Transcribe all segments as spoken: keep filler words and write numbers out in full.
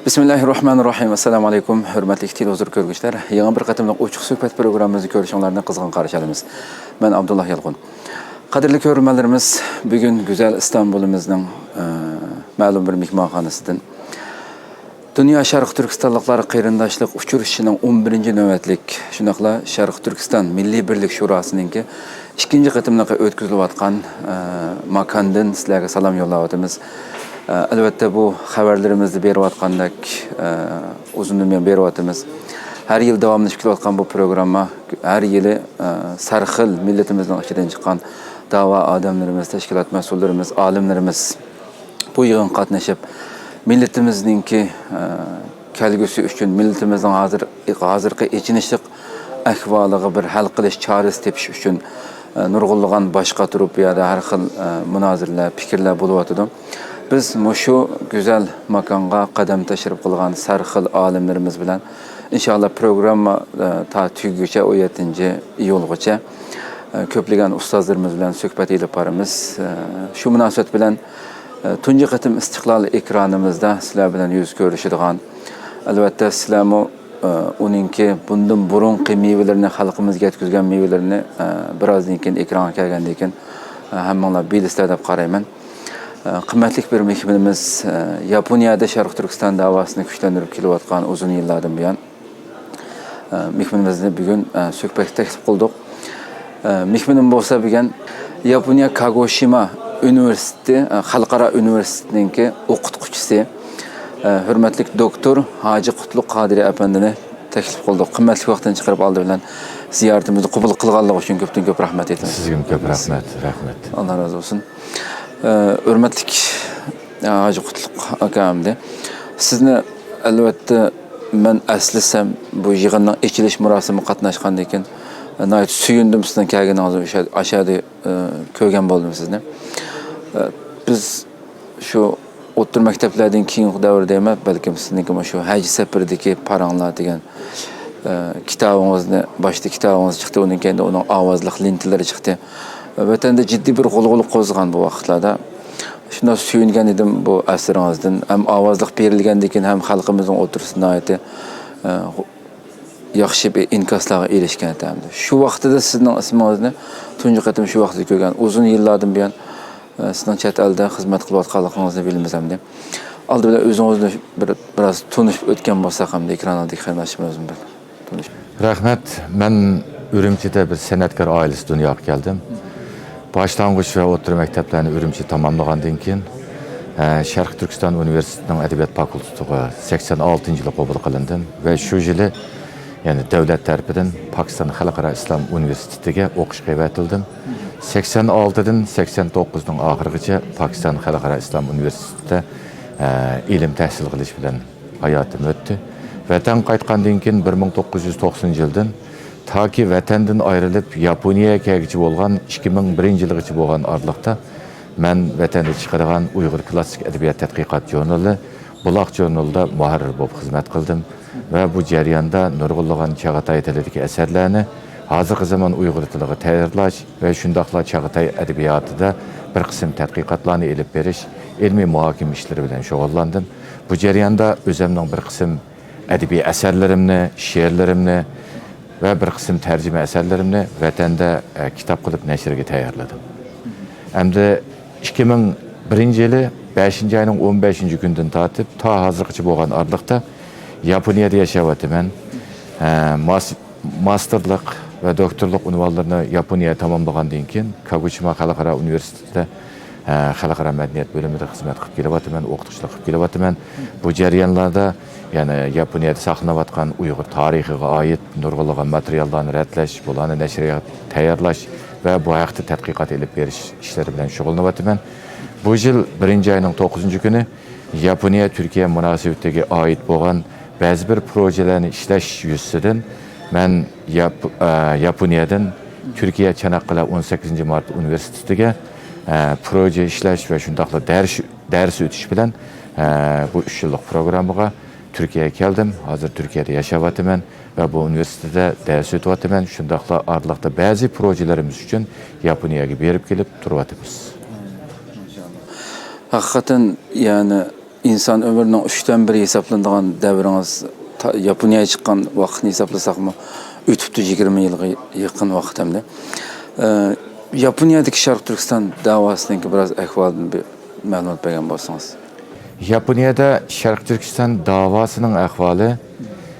بىسمىللاھىررەھمانىررەھىم. ئەسسالامۇ ئەلەيكۇم، ھۆرمەتلىك تېلېۋىزور كۆرگۈچىلەر. يېڭى بىر قېتىملىق ئوچۇق سۆھبەت پروگراممىمىزنى كۆرۈشۈڭلارنى قىزغىن قارشى ئالىمىز. مەن ئابدۇللا يالقۇن. قەدىرلىك كۆرۈرمەنلىرىمىز، بۈگۈن گۈزەل ئىستانبۇلىمىزنىڭ، ئە، مەلۇم بىر مېھمانخانىسىدىن دۇنيا شەرقىي تۈركىستانلىقلار قېرىنداشلىق ئۇچرىشىشىنىڭ ئون بىرىنچى نۆۋەتلىك، شۇنداقلا شەرقىي تۈركىستان مىللىي بىرلىك شوراسىنىڭكى ئىككىنچى قېتىملىقى ئۆتكۈزۈلۈۋاتقان، ئە، ماكاندىن سىلەرگە سالام يوللاۋاتىمىز. ئە، ئەلۋەتتە، بۇ خەۋەرلىرىمىزدە بېرىۋاتقاندەك، ئە، ئۇزۇندىن بۇيان بېرىۋاتىمىز. ھەر يىل داۋاملىشىپ كېلىۋاتقان بۇ پروگرامما ھەر يىلى، ئە، سەرخىل مىللىتىمىزنىڭ ئىچىدىن چىققان داۋا ئادەملىرىمىز، تەشكىلات مەسئۇللىرىمىز، ئالىملىرىمىز بۇ يىغىنغا قاتنىشىپ، مىللىتىمىزنىڭكى، ئە، كەلگۈسى ئۈچۈن، مىللىتىمىزنىڭ ھازىر، ھازىرقى ئېچىنىشلىق ئەھۋالىغا بىر ھەل قىلىش چارىسى تېپىش ئۈچۈن، ئە، نۇرغۇنلىغان باش قاتۇرۇپ، بۇ يەردە ھەر خىل، ئە، مۇنازىرىلەر، پىكىرلەر بولۇۋاتىدۇ. بىز مۇشۇ گۈزەل ماكانغا قەدەم تەشرىپ قىلغان سەرخىل ئالىملىرىمىز بىلەن، ئىنشاللا، پروگرامما، ئە، تا تۈگىگۈچە، ئون يەتتىنچى ئىيۇلغىچە، ئە، كۆپلىگەن ئۇستازلىرىمىز بىلەن سۆھبەت ئېلىپ بارىمىز. ئە، شۇ مۇناسىۋەت بىلەن، ئە، تۇنجى قېتىم ئىستىقلال ئېكرانىمىزدا سىلەر بىلەن يۈز كۆرۈشىدىغان، ئەلۋەتتە، سىلەرمۇ، ئە، ئۇنىڭكى بۇندىن بۇرۇنقى مېۋىلىرىنى، خەلقىمىزگە يەتكۈزگەن مېۋىلىرىنى، ئە، بىرازدىن كېيىن، ئېكرانغا كەلگەندىن كېيىن، ئە، ھەممىڭلار بىلىسىلەر دەپ قارايمەن. ئە، قىممەتلىك بىر مېھمىنىمىز، ئە، ياپونىيەدە شەرقىي تۈركىستان داۋاسىنى كۈچلەندۈرۈپ كېلىۋاتقان ئۇزۇن يىللاردىن بۇيان، ئە، مېھمىنىمىزنى بۈگۈن، ئە، سۆھبەتكە تەكلىپ قىلدۇق. ئە، مېھمىنىم بولسا بۈگۈن ياپونىيە كاگوشىما ئۇنىۋېرسىتېتى، ئە، خەلقئارا ئۇنىۋېرسىتېتىنىڭكى ئوقۇتقۇچىسى، ئە، ھۆرمەتلىك دوكتور ھاجى قۇتلۇق قادىرى ئەپەندىنى تەكلىپ قىلدۇق. قىممەتلىك ۋاقتىنى چىقىرىپ ئالدى بىلەن زىيارىتىمىزنى قوبۇل قىلغانلىقى ئۈچۈن كۆپتىن كۆپ رەھمەت ئېيتىمىز. سىزگىمۇ كۆپ رەھمەت، رەھمەت. ئاللا رازى بولسۇن. ئە، ھۆرمەتلىك، ئە، ھاجى قۇتلۇق ئاكا ئەمدى. سىزنى، ئەلۋەتتە، مەن ئەسلىسەم، بۇ يىغىننىڭ ئېچىلىش مۇراسىمىغا قاتناشقاندىن كېيىن، ئە، ناھايىتى سۆيۈندۈم سىزنىڭ كەلگىنىڭىزنى، ئاشا-، ئاشادە، ئە، كۆرگەن بولدۇم سىزنى. ئە، بىز شۇ ئوتتۇرا مەكتەپلەردىن كېيىنكى دەۋر دەيمەن، بەلكىم سىزنىڭكى مۇشۇ ھەج سەپىرىدىكى پاراڭلار دېگەن، ئە، كىتابىڭىزنى، باشتا كىتابىڭىز چىقتى، ئۇنىڭ كەينىدە ئۇنىڭ ئاۋازلىق لېنتىلىرى چىقتى. ۋەتەندە جىددىي بىر غۇلغۇلا قوزغىغان بۇ ۋاقىتلاردا. شۇنداق سۆيۈنگەن ئىدىم بۇ ئەسىرىڭىزدىن. ھەم ئاۋازلىق بېرىلگەندىن كېيىن ھەم خەلقىمىزنىڭ ئوتتۇرىسىدا ناھايىتى، ئە، ياخشى بىر ئىنكاسلارغا ئېرىشكەن ئىدى. شۇ ۋاقتىدا سىزنىڭ ئىسمىڭىزنى تۇنجى قېتىم شۇ ۋاقتىدا كۆرگەن. ئۇزۇن يىللاردىن بۇيان، ئە، سىزنىڭ چەت ئەلدە خىزمەت قىلىۋاتقانلىقىڭىزنى بىلىمىز ئەمدى. ئالدى بىلەن ئۆزىڭىزنى بىر، بىراز تونۇشۇپ ئۆتكەن بولساق ئەمدى، ئېكران ئالدىدىكى قېرىنداشلىرىمىز بىلەن تونۇشۇپ. رەھمەت. مەن ئۈرۈمچىدە بىر سەنئەتكار ئائىلىسى دۇنياغا كەلدىم. باشلانغۇچ ۋە ئوتتۇرا مەكتەپلەرنى ئۈرۈمچىدە تاماملىغاندىن كېيىن، ئە، شەرقىي تۈركىستان ئۇنىۋېرسىتېتىنىڭ ئەدەبىيات فاكۇلتېتىغا سەكسەن ئالتىنچى يىلى قوبۇل قىلىندىم ۋە شۇ يىلى، يەنى دۆلەت تەرىپىدىن پاكىستان خەلقئارا ئىسلام ئۇنىۋېرسىتېتىگە ئوقۇشقا ئەۋەتىلدىم. سەكسەن ئالتىدىن سەكسەن توققۇزنىڭ ئاخىرىغىچە پاكىستان خەلقئارا ئىسلام ئۇنىۋېرسىتېتىدا، ئە، ئىلىم تەھسىل قىلىش بىلەن ھاياتىم ئۆتتى. ۋەتەنگە قايتقاندىن كېيىن، بىر مىڭ توققۇز يۈز توقسىنىنچى يىلدىن تاكى ۋەتەندىن ئايرىلىپ، ياپونىيەگە كەلگۈچە بولغان ئىككى مىڭ بىرىنچى يىلغىچە بولغان ئارىلىقتا، مەن ۋەتەندە چىقىدىغان ئۇيغۇر كلاسسىك ئەدەبىيات تەتقىقات ژۇرنىلى بۇلاق ژۇرنىلىدا مۇھەررىر بولۇپ خىزمەت قىلدىم ۋە بۇ جەرياندا نۇرغۇنلىغان چاغاتاي تىلىدىكى ئەسەرلەرنى ھازىرقى زامان ئۇيغۇر تىلىغا تەييارلاش ۋە شۇنداقلا چاغاتاي ئەدەبىياتىدا بىر قىسىم تەتقىقاتلارنى ئېلىپ بېرىش، ئىلمىي مۇھاكىمە ئىشلىرى بىلەن شۇغۇللاندىم. بۇ جەرياندا ئۆزۈمنىڭ بىر قىسىم ئەدەبىي ئەسەرلىرىمنى، شېئىرلىرىمنى ۋە بىر قىسىم تەرجىمە ئەسەرلىرىمنى ۋەتەندە، ئە، كىتاب قىلىپ نەشرگە تەييارلىدىم. ئەمدى ئىككى مىڭ بىرىنچى يىلى بەشىنچى ئاينىڭ ئون بەشىنچى كۈنىدىن تارتىپ تا ھازىرغىچە بولغان ئارىلىقتا ياپونىيەدە ياشاۋاتىمەن. ئە، ماس-، ماستېرلىق ۋە دوكتورلۇق ئۇنۋانلىرىنى ياپونىيەدە تاماملىغاندىن كېيىن، كاگوشىما خەلقئارا ئۇنىۋېرسىتېتىدا، ئە، خەلقئارا مەدەنىيەت بۆلۈمىدە خىزمەت قىلىپ كېلىۋاتىمەن، ئوقۇتقۇچىلىق قىلىپ كېلىۋاتىمەن. بۇ جەريانلاردا يەنە ياپونىيەدە ساقلىنىۋاتقان ئۇيغۇر تارىخىغا ئائىت نۇرغۇنلىغان ماتېرىياللارنى رەتلەش، بۇلارنى نەشرىياتقا تەييارلاش ۋە بۇ ھەقتە تەتقىقات ئېلىپ بېرىش ئىشلىرى بىلەن شۇغۇللىنىۋاتىمەن. بۇ يىل بىرىنچى ئاينىڭ توققۇزىنچى كۈنى ياپونىيە تۈركىيە مۇناسىۋىتىگە ئائىت بولغان بەزى بىر پروژىلەرنى ئىشلەش يۈزىسىدىن مەن ياپ-، ئە، ياپونىيەدىن تۈركىيە چاناققالە ئون سەككىزىنچى مارت ئۇنىۋېرسىتېتىگە، ئە، پروژە ئىشلەش ۋە شۇنداقلا دەرس، دەرس ئۆتۈش بىلەن، ئە، بۇ ئۈچ يىللىق پروگراممىغا تۈركىيەگە كەلدىم. ھازىر تۈركىيەدە ياشاۋاتىمەن ۋە بۇ ئۇنىۋېرسىتېتتا دەرس ئۆتۈۋاتىمەن. شۇنداقلا ئارىلىقتا بەزى پروژىلىرىمىز ئۈچۈن ياپونىيەگە بېرىپ كېلىپ تۇرۇۋاتىمىز. ھەقىقەتەن، يەنى ئىنسان ئۆمرىنىڭ ئۈچتىن بىرى ھېسابلىنىدىغان دەۋرىڭىز، تا-، ياپونىيەگە چىققان ۋاقىتنى ھېسابلىساقمۇ، ئۆتۈپتۇ، يىگىرمە يىلغا يېقىن ۋاقىت ئەمدى. ئە، ياپونىيەدىكى شەرقىي تۈركىستان داۋاسىنىڭكى بىراز ئەھۋالىدىن بىر مەلۇمات بەرگەن بولسىڭىز. ياپونىيەدە شەرقىي تۈركىستان داۋاسىنىڭ ئەھۋالى،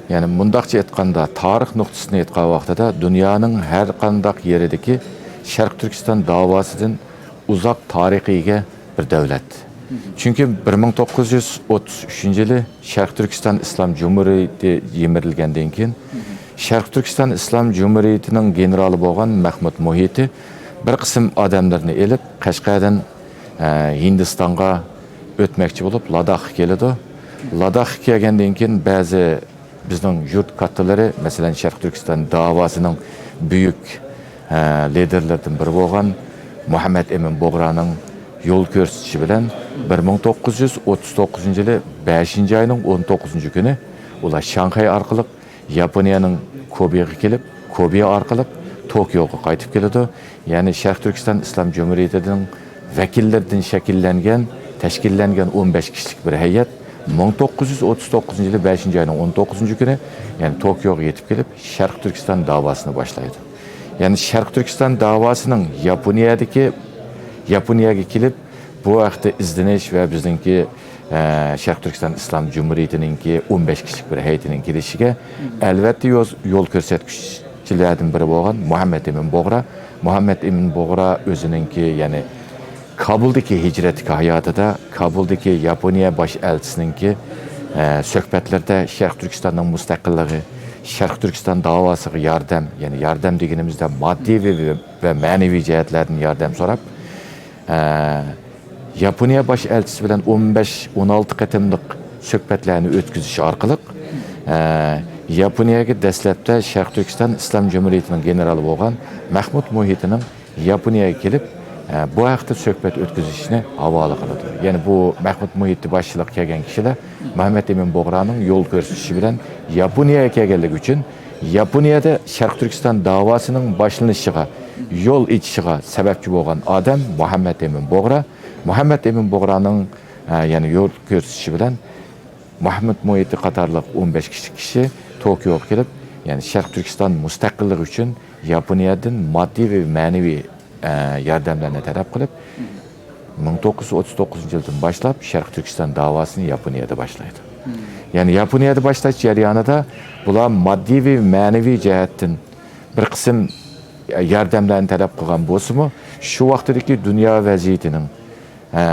يەنى مۇنداقچە ئېيتقاندا، تارىخ نۇقتىسىدىن ئېيتقان ۋاقتىدا دۇنيانىڭ ھەر قانداق يېرىدىكى شەرقىي تۈركىستان داۋاسىدىن ئۇزاق تارىخقا ئىگە بىر دەۋلەت. چۈنكى بىر مىڭ توققۇز يۈز ئوتتۇز ئۈچىنچى يىلى شەرقىي تۈركىستان ئىسلام جۇمھۇرىيىتى يىمىرىلگەندىن كېيىن، شەرقىي تۈركىستان ئىسلام جۇمھۇرىيىتىنىڭ گېنېرالى بولغان مەھمۇت مۇھىتى بىر قىسىم ئادەملىرىنى ئېلىپ، قەشقەردىن، ئە، ھىندىستانغا ئۆتمەكچى بولۇپ، لاداخقا كېلىدۇ. لاداخقا كەلگەندىن كېيىن، بەزى بىزنىڭ يۇرت كاتتىلىرى، مەسىلەن، شەرقىي تۈركىستان داۋاسىنىڭ بۈيۈك، ئە، لىدېرلىرىدىن بىرى بولغان مۇھەممەد ئىمىن بۇغرانىڭ يول كۆرسىتىشى بىلەن، بىر مىڭ توققۇز يۈز ئوتتۇز توققۇزىنچى يىلى بەشىنچى ئاينىڭ ئون توققۇزىنچى كۈنى ئۇلار شاڭخەي ئارقىلىق ياپونىيەنىڭ كوبېغا كېلىپ، كوبې ئارقىلىق توكيوغا قايتىپ كېلىدۇ. يەنى شەرقىي تۈركىستان ئىسلام جۇمھۇرىيىتىنىڭ ۋەكىللىرىدىن شەكىللەنگەن، تەشكىللەنگەن ئون بەش كىشىلىك بىر ھەيئەت مىڭ توققۇز يۈز ئوتتۇز توققۇزىنچى يىلى بەشىنچى ئاينىڭ ئون توققۇزىنچى كۈنى، يەنى توكيوغا يېتىپ كېلىپ، شەرقىي تۈركىستان داۋاسىنى باشلايدۇ. يەنى شەرقىي تۈركىستان داۋاسىنىڭ ياپونىيەدىكى، ياپونىيەگە كېلىپ، بۇ ھەقتە ئىزدىنىش ۋە بىزنىڭكى، ئە، شەرقىي تۈركىستان ئىسلام جۇمھۇرىيىتىنىڭكى ئون بەش كىشىلىك بىر ھەيئىتىنىڭ كېلىشىگە، ئەلۋەتتە، يول، يول كۆرسەتكۈچىلەردىن بىرى بولغان مۇھەممەد ئىمىن بۇغرا. مۇھەممەد ئىمىن بۇغرا ئۆزىنىڭكى، يەنى كابۇلدىكى ھىجرەتلىك ھاياتىدا، كابۇلدىكى ياپونىيە باش ئەلچىسىنىڭكى، ئە، سۆھبەتلىرىدە شەرقىي تۈركىستاننىڭ مۇستەقىللىقى، شەرقىي تۈركىستان داۋاسىغا ياردەم، يەنى ياردەم دېگىنىمىزدە ماددىي ۋە، ۋە مەنىۋى جەھەتلەردىن ياردەم سوراپ، ئە، ياپونىيە باش ئەلچىسى بىلەن ئون بەش، ئون ئالتە قېتىملىق سۆھبەتلەرنى ئۆتكۈزۈش ئارقىلىق، ئە، ياپونىيەگە دەسلەپتە شەرقىي تۈركىستان ئىسلام جۇمھۇرىيىتىنىڭ گېنېرالى بولغان مەھمۇت مۇھىتىنىڭ ياپونىيەگە كېلىپ، ئە، بۇ ھەقتە سۆھبەت ئۆتكۈزۈشىنى ھاۋالە قىلىدۇ. يەنى بۇ مەھمۇت مۇھىتى باشچىلىقى كەلگەن كىشىلەر مۇھەممەد ئىمىن بۇغرانىڭ يول كۆرسىتىشى بىلەن ياپونىيەگە كەلگەنلىكى ئۈچۈن، ياپونىيەدە شەرقىي تۈركىستان داۋاسىنىڭ باشلىنىشىغا، يول ئېچىشىغا سەۋەبچى بولغان ئادەم مۇھەممەد ئىمىن بۇغرا. مۇھەممەد ئىمىن بۇغرانىڭ، ئە، يەنى يول كۆرسىتىشى بىلەن مەھمۇت مۇھىتى قاتارلىق ئون بەش كىشىلىك كىشى توكيوغا كېلىپ، يەنى شەرقىي تۈركىستان مۇستەقىللىقى ئۈچۈن ياپونىيەدىن ماددىي ۋە مەنىۋى، ئە، ياردەملەرنى تەلەپ قىلىپ، مىڭ توققۇز يۈز ئوتتۇز توققۇزىنچى يىلدىن باشلاپ شەرقىي تۈركىستان داۋاسىنى ياپونىيەدە باشلايدۇ. يەنى ياپونىيەدە باشلاش جەريانىدا بۇلار ماددىي ۋە مەنىۋى جەھەتتىن بىر قىسىم ياردەملەرنى تەلەپ قىلغان بولسىمۇ، شۇ ۋاقتىدىكى دۇنيا ۋەزىيىتىنىڭ، ئە،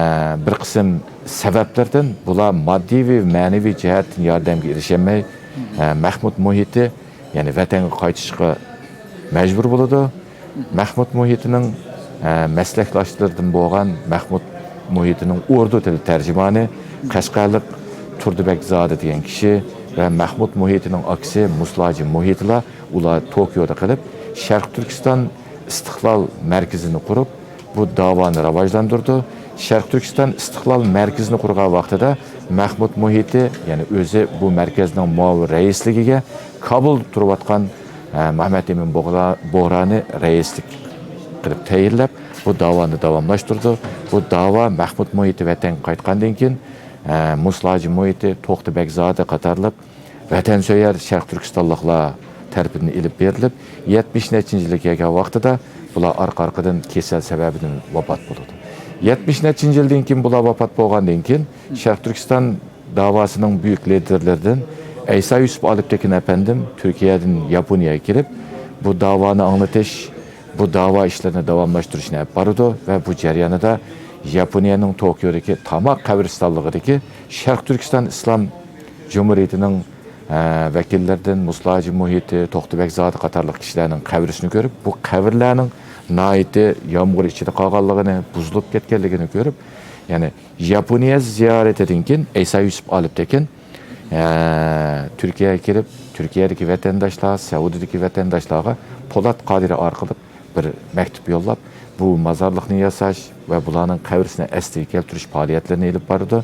بىر قىسىم سەۋەبلىرىدىن بۇلار ماددىي ۋە مەنىۋى جەھەتتىن ياردەمگە ئېرىشەلمەي، ئە، مەھمۇت مۇھىتى، يەنى ۋەتەنگە قايتىشقا مەجبۇر بولىدۇ. مەھمۇت مۇھىتىنىڭ، ئە، مەسلەكداشلىرىدىن بولغان مەھمۇت مۇھىتىنىڭ ئۇردۇ تىلى تەرجىمانى قەشقەرلىك تۇردى بەگزادە دېگەن كىشى ۋە مەھمۇت مۇھىتىنىڭ ئاكىسى مۇسلاجى مۇھىتىلا ئۇلار توكيودا قېلىپ، شەرقىي تۈركىستان ئىستىقلال مەركىزىنى قۇرۇپ، بۇ داۋانى راۋاجلاندۇردى. شەرقىي تۈركىستان ئىستىقلال مەركىزىنى قۇرغان ۋاقتىدا مەھمۇت مۇھىتى، يەنى ئۆزى بۇ مەركەزنىڭ مۇئاۋىن رەئىسلىكىگە كابۇلدا تۇرۇۋاتقان، ئە، مەھمەت ئىمىن بۇغرا-، بۇغرانى رەئىسلىك قىلىپ تەيىنلەپ، بۇ داۋانى داۋاملاشتۇردى. بۇ داۋا مەھمۇت مۇھىتى ۋەتەنگە قايتقاندىن كېيىن، ئە، مۇسلاجى مۇھىتى، توختى بەگزادە قاتارلىق ۋەتەنسۆيەر شەرقىي تۈركىستانلىقلار تەرىپىدىن ئېلىپ بېرىلىپ، يەتمىش نەچچىنچى يىلى كەلگەن ۋاقتىدا بۇلار ئارقا-ئارقىدىن كېسەل سەۋەبىدىن ۋاپات بولىدۇ. يەتمىش نەچچىنچى يىلدىن كېيىن بۇلار ۋاپات بولغاندىن كېيىن، شەرقىي تۈركىستان داۋاسىنىڭ بۈيۈك لىدېرلىرىدىن ئەيسا يۈسۈپ ئالپتېكىن ئەپەندىم تۈركىيەدىن ياپونىيەگە كېلىپ، بۇ داۋانى ئاڭلىتىش، بۇ داۋا ئىشلىرىنى داۋاملاشتۇرۇشنى ئېلىپ بارىدۇ ۋە بۇ جەريانىدا ياپونىيەنىڭ توكيودىكى تاما قەبرىستانلىقىدىكى شەرقىي تۈركىستان ئىسلام جۇمھۇرىيىتىنىڭ، ئە، ۋەكىللىرىدىن مۇسلاجى مۇھىتى، توختى بەگزادە قاتارلىق كىشىلەرنىڭ قەبرىسىنى كۆرۈپ، بۇ قەبرىلەرنىڭ ناھايىتى يامغۇر ئىچىدە قالغانلىقىنى، بۇزۇلۇپ كەتكەنلىكىنى كۆرۈپ، يەنى ياپونىيە زىيارىتىدىن كېيىن ئەيسا يۈسۈپ ئالپتېكىن، ئە، تۈركىيەگە كېلىپ، تۈركىيەدىكى ۋەتەنداشلار، سەئۇدىدىكى ۋەتەنداشلارغا پولات قادىرى ئارقىلىق بىر مەكتۇپ يوللاپ، بۇ مازارلىقنى ياساش ۋە بۇلارنىڭ قەبرىسىنى ئەسلىگە كەلتۈرۈش پائالىيەتلىرىنى ئېلىپ بارىدۇ.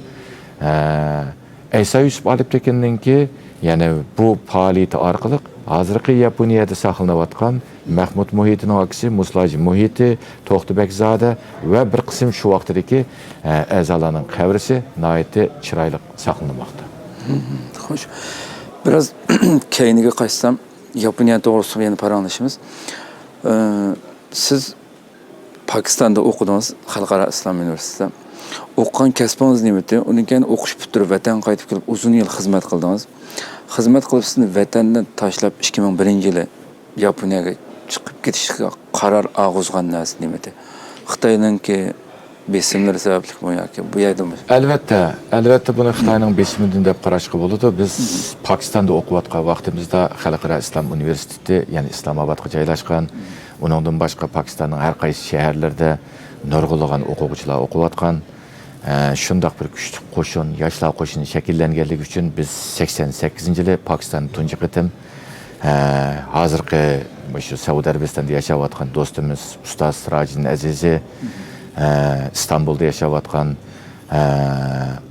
ئە، ئەيسا يۈسۈپ ئالپتېكىننىڭكى، يەنى بۇ پائالىيىتى ئارقىلىق ھازىرقى ياپونىيەدە ساقلىنىۋاتقان مەھمۇت مۇھىتىنىڭ ئاكىسى مۇسلاجى مۇھىتى، توختىبەكزادە ۋە بىر قىسىم شۇ ۋاقتىدىكى، ئە، ئەزالارنىڭ قەبرىسى ناھايىتى چىرايلىق ساقلىنىۋاتىدۇ. خوش. بىراز كەينىگە قايتسام، ياپونىيە توغرىسىدا يەنە پاراڭلىشىمىز. ئە، سىز پاكىستاندا ئوقۇدىڭىز، خەلقئارا ئىسلام ئۇنىۋېرسىتېتىدا. ئوقۇغان كەسپىڭىز نېمىتى؟ ئۇنىڭ كېيىن ئوقۇش پۈتتۈرۈپ، ۋەتەنگە قايتىپ كېلىپ، ئۇزۇن يىل خىزمەت قىلدىڭىز. خىزمەت قىلىپ، سىزنى ۋەتەننى تاشلاپ، ئىككى مىڭ بىرىنچى يىلى ياپونىيەگە چىقىپ كېتىشكە قارار ئالغۇزغان نەرسە نېمىتى؟ خىتاينىڭكى بېسىملىرى سەۋەبلىكمۇ ياكى بۇ يەردىمۇ؟ ئەلۋەتتە، ئەلۋەتتە، بۇنى خىتاينىڭ بېسىمىدىن دەپ قاراشقا بولىدۇ. بىز پاكىستاندا ئوقۇۋاتقان ۋاقتىمىزدا خەلقئارا ئىسلام ئۇنىۋېرسىتېتى، يەنى ئىسلامئابادقا جايلاشقان. ئۇنىڭدىن باشقا، پاكىستاننىڭ ھەر قايسى شەھەرلىرىدە نۇرغۇنلىغان ئوقۇغۇچىلار ئوقۇۋاتقان. ئە، شۇنداق بىر كۈچلۈك قوشۇن، ياشلار قوشۇنى شەكىللەنگەنلىكى ئۈچۈن بىز سەكسەن سەككىزىنچى يىلى پاكىستاندا تۇنجى قېتىم، ئە، ھازىرقى مۇشۇ سەئۇدى ئەرەبىستاندا ياشاۋاتقان دوستىمىز ئۇستاز سىراجىدىن ئەزىزى، ئە، ئىستانبۇلدا ياشاۋاتقان، ئە،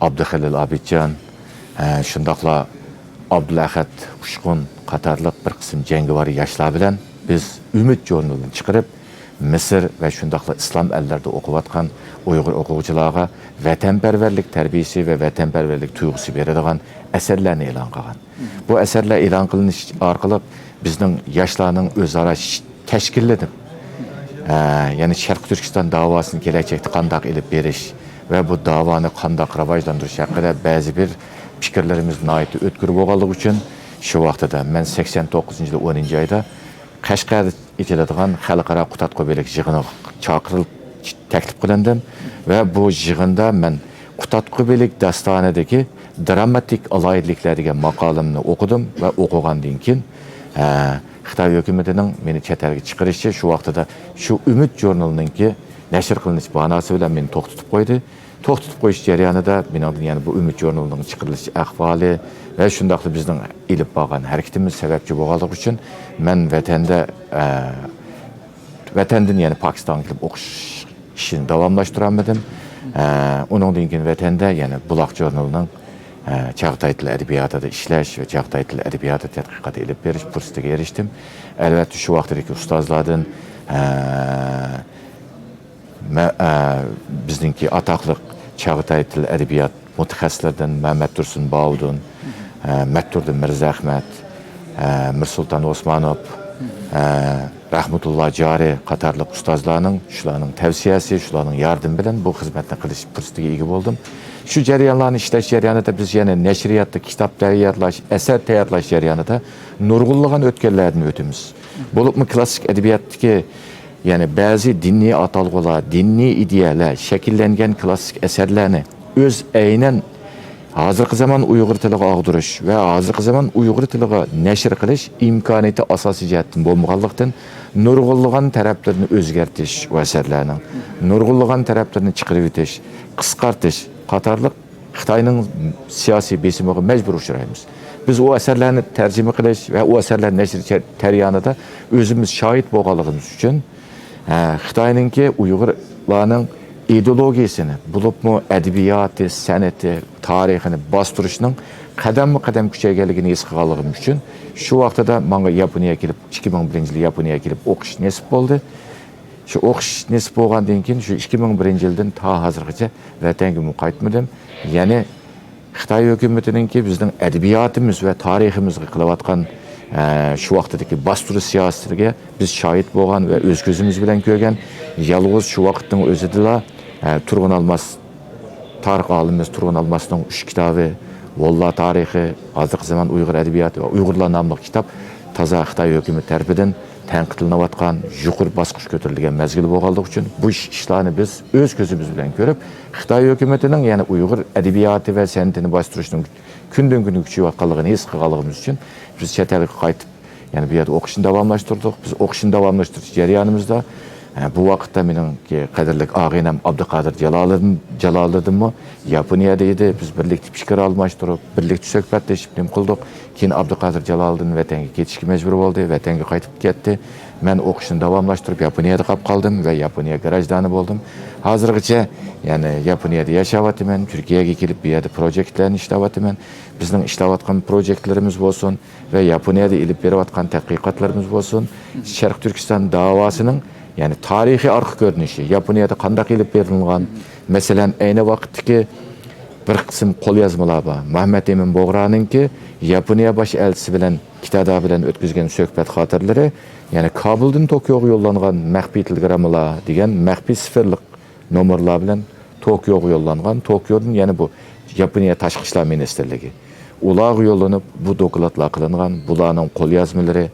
ئابدۇخېلىل ئابىدجان، ئە، شۇنداقلا ئابدۇلئەخەت ئۇچقۇن قاتارلىق بىر قىسىم جەڭگىۋار ياشلار بىلەن بىز ئۈمىد ژۇرنىلىنى چىقىرىپ، مىسىر ۋە شۇنداقلا ئىسلام ئەللىرىدە ئوقۇۋاتقان ئۇيغۇر ئوقۇغۇچىلارغا ۋەتەنپەرۋەرلىك تەربىيىسى ۋە ۋەتەنپەرۋەرلىك تۇيغۇسى بېرىدىغان ئەسەرلەرنى ئېلان قىلغان. بۇ ئەسەرلەر ئېلان قىلىنىش ئارقىلىق بىزنىڭ ياشلارنىڭ ئۆزئارا ش-، تەشكىللىنىپ، ئە، يەنى شەرقىي تۈركىستان داۋاسىنى كېلەچەكتە قانداق ئېلىپ بېرىش ۋە بۇ داۋانى قانداق راۋاجلاندۇرۇش ھەققىدە بەزى بىر پىكىرلىرىمىز ناھايىتى ئۆتكۈر بولغانلىقى ئۈچۈن، شۇ ۋاقتىدا مەن سەكسەن توققۇزىنچى يىلى ئونىنچى ئايدا قەشقەردە ئېچىلىدىغان خەلقئارا قۇتادغۇ بېلىك يىغىنىغا چاقىرىلىپ تەكلىپ قىلىندىم ۋە بۇ يىغىندا مەن قۇتادغۇ بېلىك داستانىدىكى دراماتىك ئالاھىدىلىكلەر دېگەن ماقالىمنى ئوقۇدۇم ۋە ئوقۇغاندىن كېيىن، ئە، خىتاي ھۆكۈمىتىنىڭ مېنى چەت ئەلگە چىقىرىشى، شۇ ۋاقتىدا شۇ ئۈمىد ژۇرنىلىنىڭكى نەشر قىلىنىش باناسى بىلەن مېنى توختىتىپ قويدى. توختىتىپ قويۇش جەريانىدا مېنىڭدىن يەنە بۇ ئۈمىد ژۇرنىلىنىڭ چىقىرىلىش ئەھۋالى ۋە شۇنداقلا بىزنىڭ ئېلىپ بارغان ھەرىكىتىمىز سەۋەبچى بولغانلىقى ئۈچۈن مەن ۋەتەندە، ئە، ۋەتەندىن يەنە پاكىستانغا كېلىپ ئوقۇش ئىشىنى داۋاملاشتۇرالمىدىم. ئە، ئۇنىڭدىن كېيىن ۋەتەندە يەنە بۇلاق ژۇرنىلىنىڭ، ئە، چاغاتاي تىل ئەدەبىياتىدا ئىشلەش ۋە چاغاتاي تىل ئەدەبىياتى تەتقىقاتى ئېلىپ بېرىش پۇرسىتىگە ئېرىشتىم. ئەلۋەتتە، شۇ ۋاقىتتىكى ئۇستازلاردىن، ئە، مە-، ئە، بىزنىڭكى ئاتاقلىق چاغاتاي تىل ئەدەبىيات مۇتەخەسسىسلىرىدىن مەمەت تۇرسۇن باۋۇدۇن، ئە، مەتتۇردىن مىرزەئەخمەت، ئە، مىرسۇلتان ئوسمانوف، ئە، رەھمەتۇللا جارى قاتارلىق ئۇستازلارنىڭ، شۇلارنىڭ تەۋسىيەسى، شۇلارنىڭ ياردىمى بىلەن بۇ خىزمەتنى قىلىش پۇرسىتىگە ئىگە بولدۇم. شۇ جەريانلارنى ئىشلەش جەريانىدا بىز يەنە نەشرىياتتا كىتاب تەييارلاش، ئەسەر تەييارلاش جەريانىدا نۇرغۇنلىغان ئۆتكەللەردىن ئۆتىمىز. بولۇپمۇ كىلاسسىك ئەدەبىياتتىكى يەنى بەزى دىنىي ئاتالغۇلار، دىنىي ئىدىيەلەر شەكىللەنگەن كىلاسسىك ئەسەرلەرنى ئۆز ئەينەن ھازىرقى زامان ئۇيغۇر تىلىغا ئاغدۇرۇش ۋە ھازىرقى زامان ئۇيغۇر تىلىغا نەشر قىلىش ئىمكانىيىتى ئاساسىي جەھەتتىن بولمىغانلىقتىن، نۇرغۇنلىغان تەرەپلىرىنى ئۆزگەرتىش، ئۇ ئەسەرلەرنىڭ نۇرغۇنلىغان تەرەپلىرىنى چىقىرىۋېتىش، قىسقارتىش قاتارلىق خىتاينىڭ سىياسىي بېسىمىغا مەجبۇر ئۇچرايمىز. بىز ئۇ ئەسەرلەرنى تەرجىمە قىلىش ۋە ئۇ ئەسەرلەرنى نەشر جەريانىدا ئۆزىمىز شاھىت بولغانلىقىمىز ئۈچۈن، ھە، خىتاينىڭكى ئۇيغۇرلارنىڭ ئىدېئولوگىيىسىنى، بولۇپمۇ ئەدەبىياتى، سەنئىتى، تارىخىنى باستۇرۇشنىڭ قەدەممۇ قەدەم كۈچەيگەنلىكىنى ھېس قىلغانلىقىم ئۈچۈن، شۇ ۋاقتىدا ماڭا ياپونىيەگە كېلىپ، ئىككى مىڭ بىرىنچى يىلى ياپونىيەگە كېلىپ ئوقۇش نېسىپ بولدى. شۇ ئوقۇش نېسىپ بولغاندىن كېيىن، شۇ ئىككى مىڭ بىرىنچى يىلدىن تا ھازىرغىچە ۋەتەنگىمۇ قايتمىدىم. يەنى خىتاي ھۆكۈمىتىنىڭكى بىزنىڭ ئەدەبىياتىمىز ۋە تارىخىمىزغا قىلىۋاتقان، ئە، شۇ ۋاقتىدىكى باستۇرۇش سىياسىتىگە بىز شاھىت بولغان ۋە ئۆز كۆزىمىز بىلەن كۆرگەن. يالغۇز شۇ ۋاقىتنىڭ ئۆزىدىلا، ئە، تۇرغۇن ئالماس، تارىخ ئالىمىمىز تۇرغۇن ئالماسنىڭ ئۈچ كىتابى، ۋوللا تارىخى، ھازىرقى زامان ئۇيغۇر ئەدەبىياتى ۋە ئۇيغۇرلار ناملىق كىتاب تازا خىتاي ھۆكۈمىتى تەرىپىدىن تەنقىدلىنىۋاتقان، يۇقىرى باسقۇچ كۆتۈرۈلگەن مەزگىل بولغانلىقى ئۈچۈن، بۇ ئىش-، ئىشلارنى بىز ئۆز كۆزىمىز بىلەن كۆرۈپ، خىتاي ھۆكۈمىتىنىڭ يەنە ئۇيغۇر ئەدەبىياتى ۋە سەنئىتىنى باستۇرۇشنىڭ كۈندىن-كۈنگە كۈچىيىۋاتقانلىقىنى ھېس قىلغانلىقىمىز ئۈچۈن، بىز چەت ئەلگە قايتىپ، يەنە بۇ يەردە ئوقۇشنى داۋاملاشتۇردۇق. بىز ئوقۇشنى داۋاملاشتۇرۇش جەريانىمىزدا، ئە، بۇ ۋاقىتتا مېنىڭكى قەدىرلىك ئاغىنەم ئابدۇقادىر جالالىدىن، جالالىدىنمۇ ياپونىيەدە ئىدى. بىز بىرلىكتە پىكىر ئالماشتۇرۇپ، بىرلىكتە سۆھبەتلىشىپ نېمە قىلدۇق. كېيىن ئابدۇقادىر جالالىدىن ۋەتەنگە كېتىشكە مەجبۇر بولدى، ۋەتەنگە قايتىپ كەتتى. مەن ئوقۇشنى داۋاملاشتۇرۇپ ياپونىيەدە قاپ قالدىم ۋە ياپونىيە گراژدانى بولدۇم. ھازىرغىچە يەنى ياپونىيەدە ياشاۋاتىمەن، تۈركىيەگە كېلىپ بۇ يەردە پروژېكتلارنى ئىشلەۋاتىمەن. بىزنىڭ ئىشلەۋاتقان پروژېكتلىرىمىز بولسۇن، ۋە ياپونىيەدە ئېلىپ بېرىۋاتقان تەتقىقاتلىرىمىز بولسۇن، شەرقىي تۈركىستان داۋاسىنىڭ، يەنى تارىخىي ئارقا كۆرۈنۈشى، ياپونىيەدە قانداق ئېلىپ بېرىلغان، مەسىلەن، ئەينى ۋاقىتتىكى بىر قىسىم قوليازمىلار بار. مۇھەممەد ئىمىن بۇغرانىڭكى ياپونىيە باش ئەلچىسى بىلەن كىتادا بىلەن ئۆتكۈزگەن سۆھبەت خاتىرىلىرى، يەنى كابۇلدىن توكيوغا يوللانغان مەخپىي تېلېگراممىلار دېگەن مەخپىي سىفىرلىق نومۇرلار بىلەن توكيوغا يوللانغان، توكيودىن يەنە بۇ ياپونىيە تاشقى ئىشلار مىنىستىرلىكى، ئۇلارغا يوللىنىپ، بۇ دوكلاتلار قىلىنغان، بۇلارنىڭ قوليازمىلىرى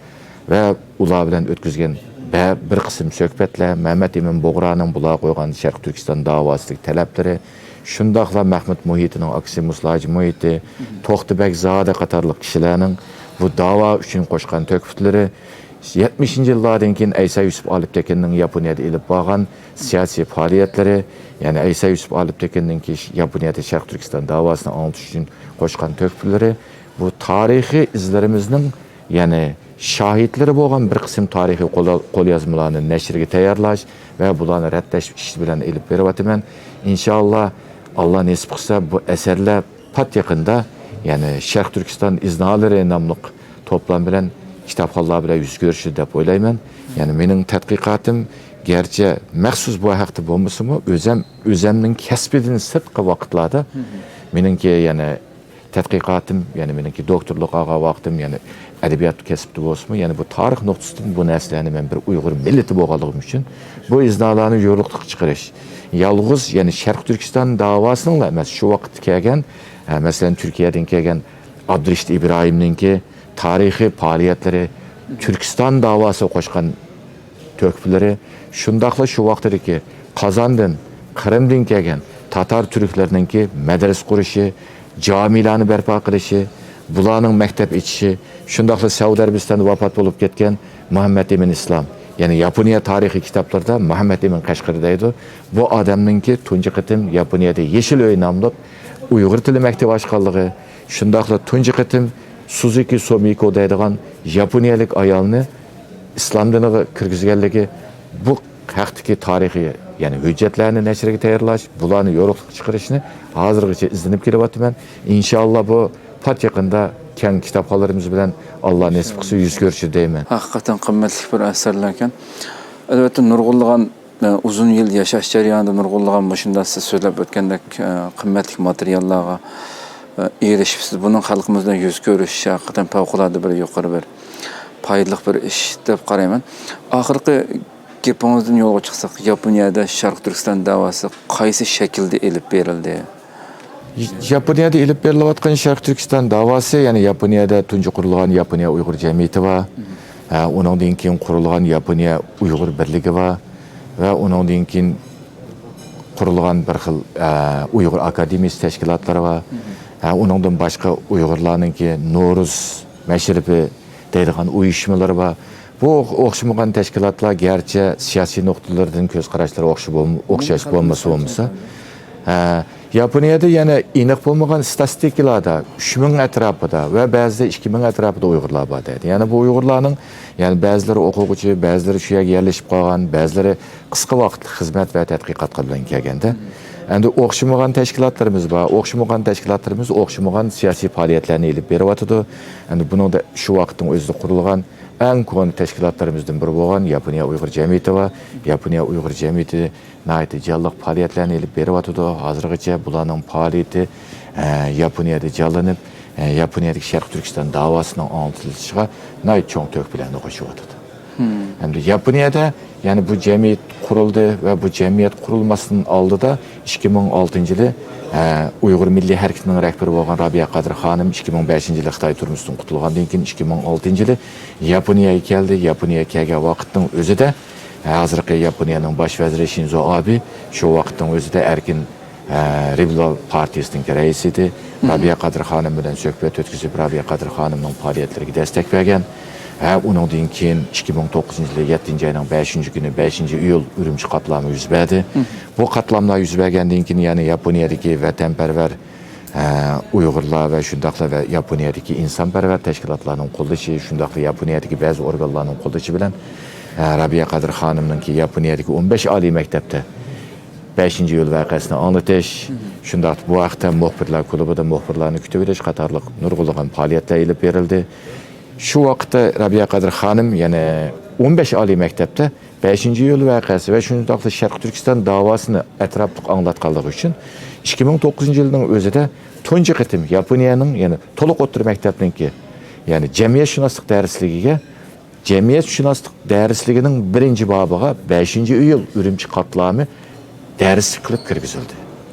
ۋە ئۇلار بىلەن ئۆتكۈزگەن بە-، بىر قىسىم سۆھبەتلەر، مەمەت ئىمىن بۇغرانىڭ بۇلارغا قويغان شەرقىي تۈركىستان داۋاسىدىكى تەلەپلىرى، شۇنداقلا مەھمۇت مۇھىتىنىڭ ئاكىسى مۇسلا ھاجى مۇھىتى، توختى بەگ زادە قاتارلىق كىشىلەرنىڭ بۇ داۋا ئۈچۈن قوشقان تۆھپىلىرى، يەتمىشىنچى يىللاردىن كېيىن ئەيسا يۈسۈپ ئالپتېكىننىڭ ياپونىيەدە ئېلىپ بارغان سىياسىي پائالىيەتلىرى، يەنى ئەيسا يۈسۈپ ئالپتېكىننىڭكى ياپونىيەدە شەرقىي تۈركىستان داۋاسىنى ئاڭلىتىش ئۈچۈن قوشقان تۆھپىلىرى، بۇ تارىخىي ئىزلىرىمىزنىڭ، يەنى شاھىتلىرى بولغان بىر قىسىم تارىخىي قولا-، قوليازمىلارنى نەشرگە تەييارلاش ۋە بۇلارنى رەتلەش ئىشى بىلەن ئېلىپ بېرىۋاتىمەن. ئىنشائاللا، ئاللا نېسىپ قىلسا، بۇ ئەسەرلەر پات يېقىندا، يەنى شەرقىي تۈركىستان ئىزنالىرى ناملىق توپلام بىلەن كىتابخانلار بىلەن يۈز كۆرۈشىدۇ دەپ ئويلايمەن. يەنى مېنىڭ تەتقىقاتىم گەرچە مەخسۇس بۇ ھەقتە بولمىسىمۇ، ئۆزەم، ئۆزەمنىڭ كەسپىدىن سىرتقى ۋاقىتلاردا مېنىڭكى يەنە تەتقىقاتىم، يەنى مېنىڭكى دوكتورلۇق ئالغان ۋاقتىم، يەنى ئەدەبىيات كەسپىدە بولسىمۇ، يەنى بۇ تارىخ نۇقتىسىدىن بۇ نەرسىلەرنى مەن بىر ئۇيغۇر مىللىتى بولغانلىقىم ئۈچۈن بۇ ئىزنالارنى يورۇقلۇققا چىقىرىش، يالغۇز، يەنى شەرقىي تۈركىستان داۋاسىنىڭلا ئەمەس، شۇ ۋاقىتتا كەلگەن، ئە، مەسىلەن، تۈركىيەدىن كەلگەن ئابدۇرېشىت ئىبراھىمنىڭكى تارىخىي پائالىيەتلىرى، تۈركىستان داۋاسىغا قوشقان تۆھپىلىرى، شۇنداقلا شۇ ۋاقتىدىكى قازاندىن، قىرىمدىن كەلگەن تاتار تۈركلىرىنىڭكى مەدرىسە قۇرۇشى، جامىلارنى بەرپا قىلىشى، بۇلارنىڭ مەكتەپ ئېچىشى، شۇنداقلا سەئۇدى ئەرەبىستاندا ۋاپات بولۇپ كەتكەن مۇھەممەد ئىمىن ئىسلام، يەنى ياپونىيە تارىخىي كىتابلىرىدا مۇھەممەد ئىمىن قەشقىرى دەيدۇ. بۇ ئادەمنىڭكى تۇنجى قېتىم ياپونىيەدە يېشىل ئۆي ناملىق ئۇيغۇر تىلى مەكتىپى ئاچقانلىقى، شۇنداقلا تۇنجى قېتىم سۇزۇكى سومىكو دەيدىغان ياپونىيەلىك ئايالنى ئىسلام دىنىغا كىرگۈزگەنلىكى، بۇ ھەقتىكى تارىخىي، يەنى ھۆججەتلەرنى نەشرگە تەييارلاش، بۇلارنى يورۇقلۇققا چىقىرىشنى ھازىرغىچە ئىزدىنىپ كېلىۋاتىمەن. ئىنشائاللا، بۇ پات يېقىندا كەڭ كىتابخانلىرىمىز بىلەن، ئاللا نېسىپ قىلسا، يۈز كۆرۈشىدۇ دەيمەن. ھەقىقەتەن قىممەتلىك بىر ئەسەرلەركەن. ئەلۋەتتە، نۇرغۇنلىغان ئۇزۇن يىل ياشاش جەريانىدا نۇرغۇنلىغان مۇشۇنداق سىز سۆزلەپ ئۆتكەندەك، ئە، قىممەتلىك ماتېرىياللارغا، ئە، ئېرىشىپسىز. بۇنىڭ خەلقىمىز بىلەن يۈز كۆرۈشۈشى ھەقىقەتەن پەۋقۇلئاددە بىر يۇقىرى بىر پايدىلىق بىر ئىش دەپ قارايمەن. ئاخىرقى گېپىڭىزدىن يولغا چىقساق، ياپونىيەدە شەرقىي تۈركىستان داۋاسى قايسى شەكىلدە ئېلىپ بېرىلدى؟ ياپونىيەدە ئېلىپ بېرىلىۋاتقان شەرقىي تۈركىستان داۋاسى، يەنى ياپونىيەدە تۇنجى قۇرۇلغان ياپونىيە ئۇيغۇر جەمئىيىتى بار. ھە، ئۇنىڭدىن كېيىن قۇرۇلغان ياپونىيە ئۇيغۇر بىرلىكى بار ۋە ئۇنىڭدىن كېيىن قۇرۇلغان بىر خىل، ئە، ئۇيغۇر ئاكادېمىيىسى تەشكىلاتلىرى بار. ھە، ئۇنىڭدىن باشقا ئۇيغۇرلارنىڭكى نورۇز مەشرىپى دەيدىغان ئۇيۇشمىلىرى بار. بۇ ئوخشىمىغان تەشكىلاتلار گەرچە سىياسىي نۇقتىلىرىدىن كۆز قاراشلىرى ئوخشا بولم-، ئوخشاش بولمىسا بولمىسا، ھە، ياپونىيەدە يەنە ئېنىق بولمىغان ئىستاتىستىكىلاردا ئۈچ مىڭ ئەتراپىدا ۋە بەزىدە ئىككى مىڭ ئەتراپىدا ئۇيغۇرلار بار دەيدۇ. يەنى بۇ ئۇيغۇرلارنىڭ، يەنى بەزىلىرى ئوقۇغۇچى، بەزىلىرى شۇ يەرگە يەرلىشىپ قالغان، بەزىلىرى قىسقا ۋاقىتلىق خىزمەت ۋە تەتقىقاتقا بىلەن كەلگەندە. ئەمدى ئوخشىمىغان تەشكىلاتلىرىمىز بار، ئوخشىمىغان تەشكىلاتلىرىمىز ئوخشىمىغان سىياسىي پائالىيەتلەرنى ئېلىپ بېرىۋاتىدۇ. ئەمدى بۇنىڭدا شۇ ۋاقىتنىڭ ئۆزىدە قۇرۇلغان ئەڭ كونا تەشكىلاتلىرىمىزدىن بىرى بولغان ياپونىيە ئۇيغۇر جەمئىيىتى بار. ياپونىيە ئۇيغۇر جەمئىيىتى ناھايىتى جانلىق پائالىيەتلەرنى ئېلىپ بېرىۋاتىدۇ. ھازىرغىچە بۇلارنىڭ پائالىيىتى، ئە، ياپونىيەدە جانلىنىپ، ئە، ياپونىيەدىكى شەرقىي تۈركىستان داۋاسىنىڭ ئاڭلىتىلىشىغا ناھايىتى چوڭ تۆھپىلەرنى قوشۇۋاتىدۇ. ھەمدە ياپونىيەدە، يەنى بۇ جەمئىيەت قۇرۇلدى ۋە بۇ جەمئىيەت قۇرۇلماستىن ئالدىدا ئىككى مىڭ ئالتىنچى يىلى، ئە، ئۇيغۇر مىللىي ھەرىكىتىنىڭ رەھبىرى بولغان رابىيە قادىر خانىم ئىككى مىڭ بەشىنچى يىلى خىتاي تۈرمىسىدىن قۇتۇلغاندىن كېيىن، ئىككى مىڭ ئالتىنچى يىلى ياپونىيەگە كەلدى. ياپونىيەگە كەلگەن ۋاقىتنىڭ ئۆزىدە، ھازىرقى ياپونىيەنىڭ باش ۋەزىرى شىنزو ئابې شۇ ۋاقىتنىڭ ئۆزىدە ئەركىن، ئە، لىبېرال پارتىيىسىنىڭكى رەئىسى ئىدى. رابىيە قادىر خانىم بىلەن سۆھبەت ئۆتكۈزۈپ، رابىيە قادىر خانىمنىڭ پائالىيەتلىرىگە دەستەك بەرگەن. ھە، ئۇنىڭدىن كېيىن ئىككى مىڭ توققۇزىنچى يىلى يەتتىنچى ئاينىڭ بەشىنچى كۈنى، بەشىنچى ئىيۇل ئۈرۈمچى قاتلامى يۈز بەردى. بۇ قاتلاملار يۈز بەرگەندىن كېيىن، يەنى ياپونىيەدىكى ۋەتەنپەرۋەر، ھە، ئۇيغۇرلار ۋە شۇنداقلا ۋە ياپونىيەدىكى ئىنسانپەرۋەر تەشكىلاتلارنىڭ قوللىشى، شۇنداقلا ياپونىيەدىكى بەزى ئورگانلارنىڭ قوللىشى بىلەن، ھە، رابىيە قادىر خانىمنىڭكى ياپونىيەدىكى ئون بەش ئالىي مەكتەپتە بەشىنچى ئىيۇل ۋەقەسىنى ئاڭلىتىش، شۇنداقلا بۇ ھەقتە مۇخبىرلار كۇلۇبىدا مۇخبىرلارنى كۈتۈۋېلىش قاتارلىق نۇرغۇنلىغان پائالىيەتلەر ئېلىپ بېرىلدى. شۇ ۋاقىتتا رابىيە قادىر خانىم يەنە ئون بەش ئالىي مەكتەپتە بەشىنچى ئىيۇل ۋەقەسى ۋە شۇنداقلا شەرقىي تۈركىستان داۋاسىنى ئەتراپلىق ئاڭلاتقانلىقى ئۈچۈن ئىككى مىڭ توققۇزىنچى يىلنىڭ ئۆزىدە تۇنجى قېتىم ياپونىيەنىڭ، يەنى تولۇق ئوتتۇرا مەكتەپنىڭكى، يەنى جەمئىيەتشۇناسلىق دەرسلىكىگە، جەمئىيەتشۇناسلىق دەرسلىكىنىڭ بىرىنچى بابىغا بەشىنچى ئىيۇل ئۈرۈمچى قاتلامى دەرسلىك قىلىپ كىرگۈزۈلدى.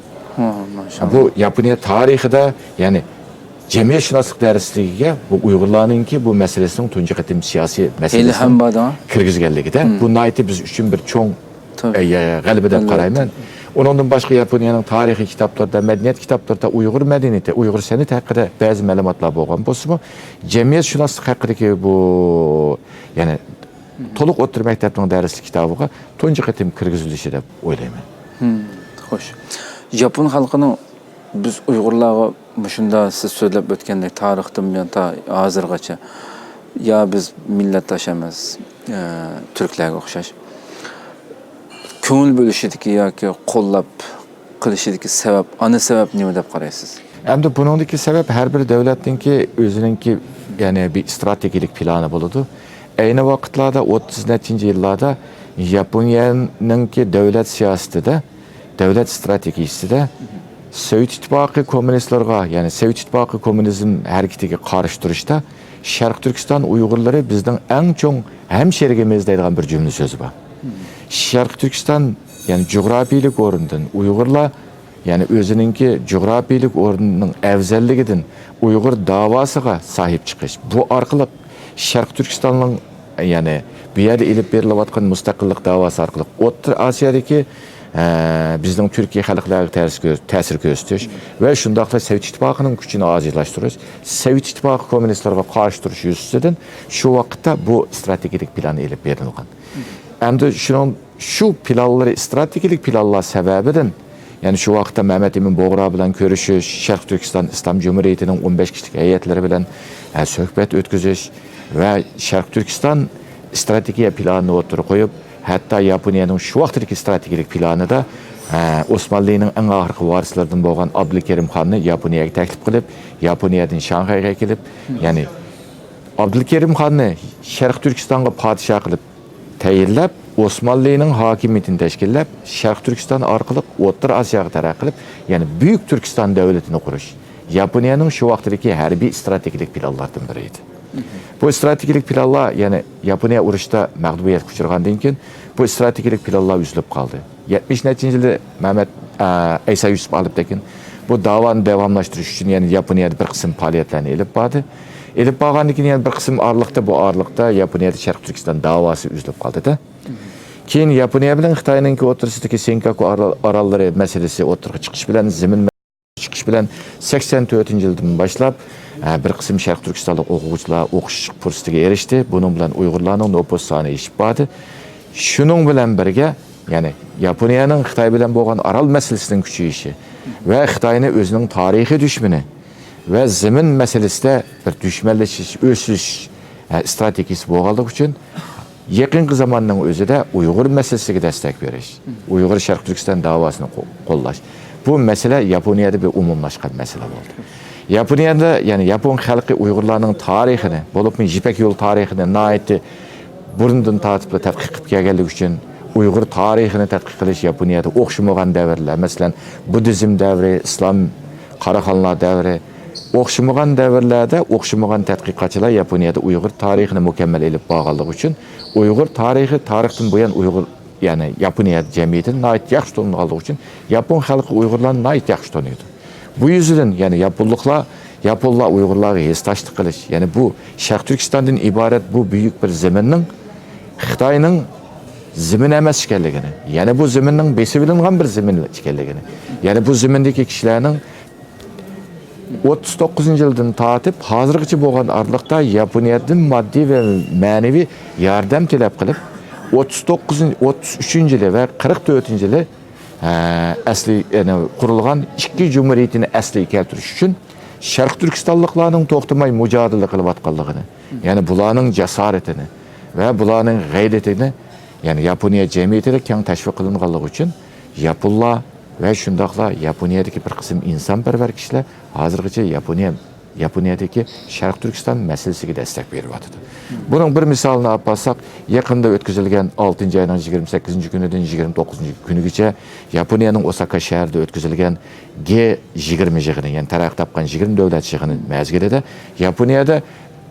ھە، ماشائاللا. بۇ ياپونىيە تارىخىدا، يەنى جەمئىيەتشۇناسلىق دەرسلىكىگە بۇ ئۇيغۇرلارنىڭكى بۇ مەسىلىسىنىڭ تۇنجى قېتىم سىياسىي مەسىلىسىنى كىرگۈزگەنلىكىدە، بۇ ناھايىتى بىز ئۈچۈن بىر چوڭ، ئە، غەلىبە دەپ قارايمەن. ئۇنىڭدىن باشقا ياپونىيەنىڭ تارىخىي كىتابلىرىدا، مەدەنىيەت كىتابلىرىدا ئۇيغۇر مەدەنىيىتى، ئۇيغۇر سەنئىتى ھەققىدە بەزى مەلۇماتلار بولغان بولسىمۇ، جەمئىيەتشۇناسلىق ھەققىدىكى بۇ، يەنى تولۇق ئوتتۇرا مەكتەپنىڭ دەرسلىك كىتابىغا تۇنجى قېتىم كىرگۈزۈلۈشى دەپ ئويلايمەن. ھىم، خوش. ياپون خەلقىنىڭ بىز ئۇيغۇرلارغا مۇشۇنداق سىز سۆزلەپ ئۆتكەندەك تارىختىن بۇيان تا ھازىرغىچە يا بىز مىللەتداش ئەمەس، ئە، تۈركلەرگە ئوخشاش كۆڭۈل بۆلۈشىدىكى ياكى قوللاپ قىلىشىدىكى سەۋەب، ئانا سەۋەب نېمە دەپ قارايسىز؟ ئەمدى بۇنىڭدىكى سەۋەب ھەر بىر دۆلەتنىڭكى ئۆزىنىڭكى، يەنى بىر ئىستراتېگىيەلىك پىلانى بولىدۇ. ئەينى ۋاقىتلاردا ئوتتۇز نەچچىنچى يىللاردا ياپونىيەنىڭكى دۆلەت سىياسىتىدە، دۆلەت ئىستراتېگىيىسىدە سوۋېت ئىتتىپاقى كوممۇنىستلىرىغا، يەنى سوۋېت ئىتتىپاقى كوممۇنىزم ھەرىكىتىگە قارشى تۇرۇشتا شەرقىي تۈركىستان ئۇيغۇرلىرى بىزنىڭ ئەڭ چوڭ ھەمشېرىگىمىز دەيدىغان بىر جۈملە سۆزى بار. شەرقىي تۈركىستان، يەنى جۇغراپىيىلىك ئورنىدىن ئۇيغۇرلار، يەنى ئۆزىنىڭكى جۇغراپىيىلىك ئورنىنىڭ ئەۋزەللىكىدىن ئۇيغۇر داۋاسىغا ساھىب چىقىش، بۇ ئارقىلىق شەرقىي تۈركىستاننىڭ، يەنى بۇ يەردە ئېلىپ بېرىلىۋاتقان مۇستەقىللىق داۋاسى ئارقىلىق ئوتتۇرا ئاسىيادىكى، ئە، بىزنىڭ تۈركىي خەلقلەرگە تەسىر كۆ-، تەسىر كۆرسىتىش ۋە شۇنداقلا سوۋېت ئىتتىپاقىنىڭ كۈچىنى ئاجىزلاشتۇرۇش، سوۋېت ئىتتىپاقى كوممۇنىستلىرىغا قارشى تۇرۇش يۈزىسىدىن شۇ ۋاقىتتا بۇ ئىستراتېگىيەلىك پىلان ئېلىپ بېرىلغان. ئەمدى شۇنىڭ، شۇ پىلانلىرى، ئىستراتېگىيەلىك پىلانلار سەۋەبىدىن، يەنى شۇ ۋاقىتتا مەمەت ئىمىن بۇغرا بىلەن كۆرۈشۈش، شەرقىي تۈركىستان ئىسلام جۇمھۇرىيىتىنىڭ ئون بەش كىشىلىك ھەيئەتلىرى بىلەن، ئە، سۆھبەت ئۆتكۈزۈش ۋە شەرقىي تۈركىستان ئىستراتېگىيە پىلانىنى ئوتتۇرىغا قويۇپ، ھەتتا ياپونىيەنىڭ شۇ ۋاقىتتىكى ئىستراتېگىيەلىك پىلانىدا، ئە، ئوسمانلىنىڭ ئەڭ ئاخىرقى ۋارىسلىرىدىن بولغان ئابدۇلكېرىم خاننى ياپونىيەگە تەكلىپ قىلىپ، ياپونىيەدىن شاڭخەيگە ئەكېلىپ، يەنى ئابدۇلكېرىم خاننى شەرقىي تۈركىستانغا پادىشاھ قىلىپ تەيىنلەپ، ئوسمانلىنىڭ ھاكىمىيىتىنى تەشكىللەپ، شەرقىي تۈركىستان ئارقىلىق ئوتتۇرا ئاسىياغا تەرەققىي قىلىپ، يەنى بۈيۈك تۈركىستان دۆلىتىنى قۇرۇش ياپونىيەنىڭ شۇ ۋاقىتتىكى ھەربىي ئىستراتېگىيەلىك پىلانلاردىن بىرى ئىدى. بۇ ئىستراتېگىيەلىك پىلانلار، يەنى ياپونىيە ئۇرۇشتا مەغلۇبىيەتكە ئۇچرىغاندىن كېيىن، بۇ ئىستراتېگىيەلىك پىلانلار ئۈزۈلۈپ قالدى. يەتمىش نەچچىنچى يىلى مەمەت، ئە، ئەيسا يۈسۈپ ئالپتەكىن بۇ داۋانى داۋاملاشتۇرۇش ئۈچۈن يەنە ياپونىيەدە بىر قىسىم پائالىيەتلەرنى ئېلىپ باردى. ئېلىپ بارغاندىن كېيىن يەنە بىر قىسىم ئارىلىقتا، بۇ ئارىلىقتا ياپونىيەدە شەرقىي تۈركىستان داۋاسى ئۈزۈلۈپ قالدى-دە. كېيىن ياپونىيە بىلەن خىتاينىڭكى ئوتتۇرىسىدىكى سېنكاكۇ ئارال-، ئاراللىرى مەسىلىسى ئوتتۇرىغا چىقىش بىلەن، زېمىن چىقىش بىلەن سەكسەن تۆتىنچى يىلدىن باشلاپ، ئە، بىر قىسىم شەرقىي تۈركىستانلىق ئوقۇغۇچىلار ئوقۇش پۇرسىتىگە ئېرىشتى. بۇنىڭ بىلەن ئۇيغۇرلارنىڭ نوپۇس سانى ئېشىپ باردى. شۇنىڭ بىلەن بىرگە، يەنى ياپونىيەنىڭ خىتاي بىلەن بولغان ئارال مەسىلىسىنىڭ كۈچىيىشى ۋە خىتاينى ئۆزىنىڭ تارىخىي دۈشمىنى ۋە زېمىن مەسىلىسىدە بىر دۈشمەنلىشىش، ئۆسۈش، ئە، ئىستراتېگىيىسى بولغانلىقى ئۈچۈن، يېقىنقى زاماننىڭ ئۆزىدە ئۇيغۇر مەسىلىسىگە دەستەك بېرىش، ئۇيغۇر شەرقىي تۈركىستان داۋاسىنى قو-، قوللاش، بۇ مەسىلە ياپونىيەدە بىر ئومۇملاشقان مەسىلە بولدى. ياپونىيەدە، يەنى ياپون خەلقى ئۇيغۇرلارنىڭ تارىخىنى، بولۇپمۇ يىپەك يولى تارىخىنى ناھايىتى بۇرۇندىن تارتىپلا تەتقىق قىلىپ كەلگەنلىكى ئۈچۈن، ئۇيغۇر تارىخىنى تەتقىق قىلىش ياپونىيەدە ئوخشىمىغان دەۋرلەر، مەسىلەن، بۇددىزم دەۋرى، ئىسلام، قاراخانلار دەۋرى، ئوخشىمىغان دەۋرلەردە ئوخشىمىغان تەتقىقاتچىلار ياپونىيەدە ئۇيغۇر تارىخىنى مۇكەممەل ئېلىپ بارغانلىقى ئۈچۈن، ئۇيغۇر تارىخى، تارىختىن بۇيان ئۇيغۇر، يەنى ياپونىيە جەمئىيىتىدە ناھايىتى ياخشى تونۇلغانلىقى ئۈچۈن، ياپون خەلقى ئۇيغۇرلارنى ناھايىتى ياخشى تونۇيدۇ. بۇ يۈزىدىن، يەنى ياپونلۇقلار، ياپونلار ئۇيغۇرلارغا ھېسداشلىق قىلىش، يەنى بۇ شەرقىي تۈركىستاندىن ئىبارەت بۇ بۈيۈك بىر زېمىننىڭ خىتاينىڭ زېمىنى ئەمەس ئىكەنلىكىنى، يەنى بۇ زېمىننىڭ بېسىۋېلىنغان بىر زېمىن ئىكەنلىكىنى، يەنى بۇ زېمىندىكى كىشىلەرنىڭ ئوتتۇز توققۇزىنچى يىلدىن تارتىپ ھازىرغىچە بولغان ئارىلىقتا ياپونىيەدىن ماددىي ۋە مەنىۋى ياردەم تەلەپ قىلىپ، ئوتتۇز توققۇزىنچى، ئوتتۇز ئۈچىنچى يىلى ۋە قىرىق تۆتىنچى يىلى، ئە، ئەسلى، يەنى قۇرۇلغان ئىككى جۇمھۇرىيىتىنى ئەسلىگە كەلتۈرۈش ئۈچۈن شەرقىي تۈركىستانلىقلارنىڭ توختىماي مۇجادىلە قىلىۋاتقانلىقىنى، يەنى بۇلارنىڭ جاسارىتىنى ۋە بۇلارنىڭ غەيرىتىنى، يەنى ياپونىيە جەمئىيىتىدە كەڭ تەشۋىق قىلىنغانلىقى ئۈچۈن ياپونلار ۋە شۇنداقلا ياپونىيەدىكى بىر قىسىم ئىنسانپەرۋەر كىشىلەر ھازىرغىچە ياپونىيە، ياپونىيەدىكى شەرقىي تۈركىستان مەسىلىسىگە دەستەك بېرىۋاتىدۇ. بۇنىڭ بىر مىسالىنى ئاپ بارساق، يېقىندا ئۆتكۈزۈلگەن ئالتىنچى ئاينىڭ يىگىرمە سەككىزىنچى كۈنىدىن يىگىرمە توققۇزىنچى كۈنىگىچە ياپونىيەنىڭ ئوساكا شەھىرىدە ئۆتكۈزۈلگەن گې يىگىرمە يىغىنى، يەنى تەرەققىي تاپقان يىگىرمە دۆلەت يىغىنى مەزگىلىدە ياپونىيەدە،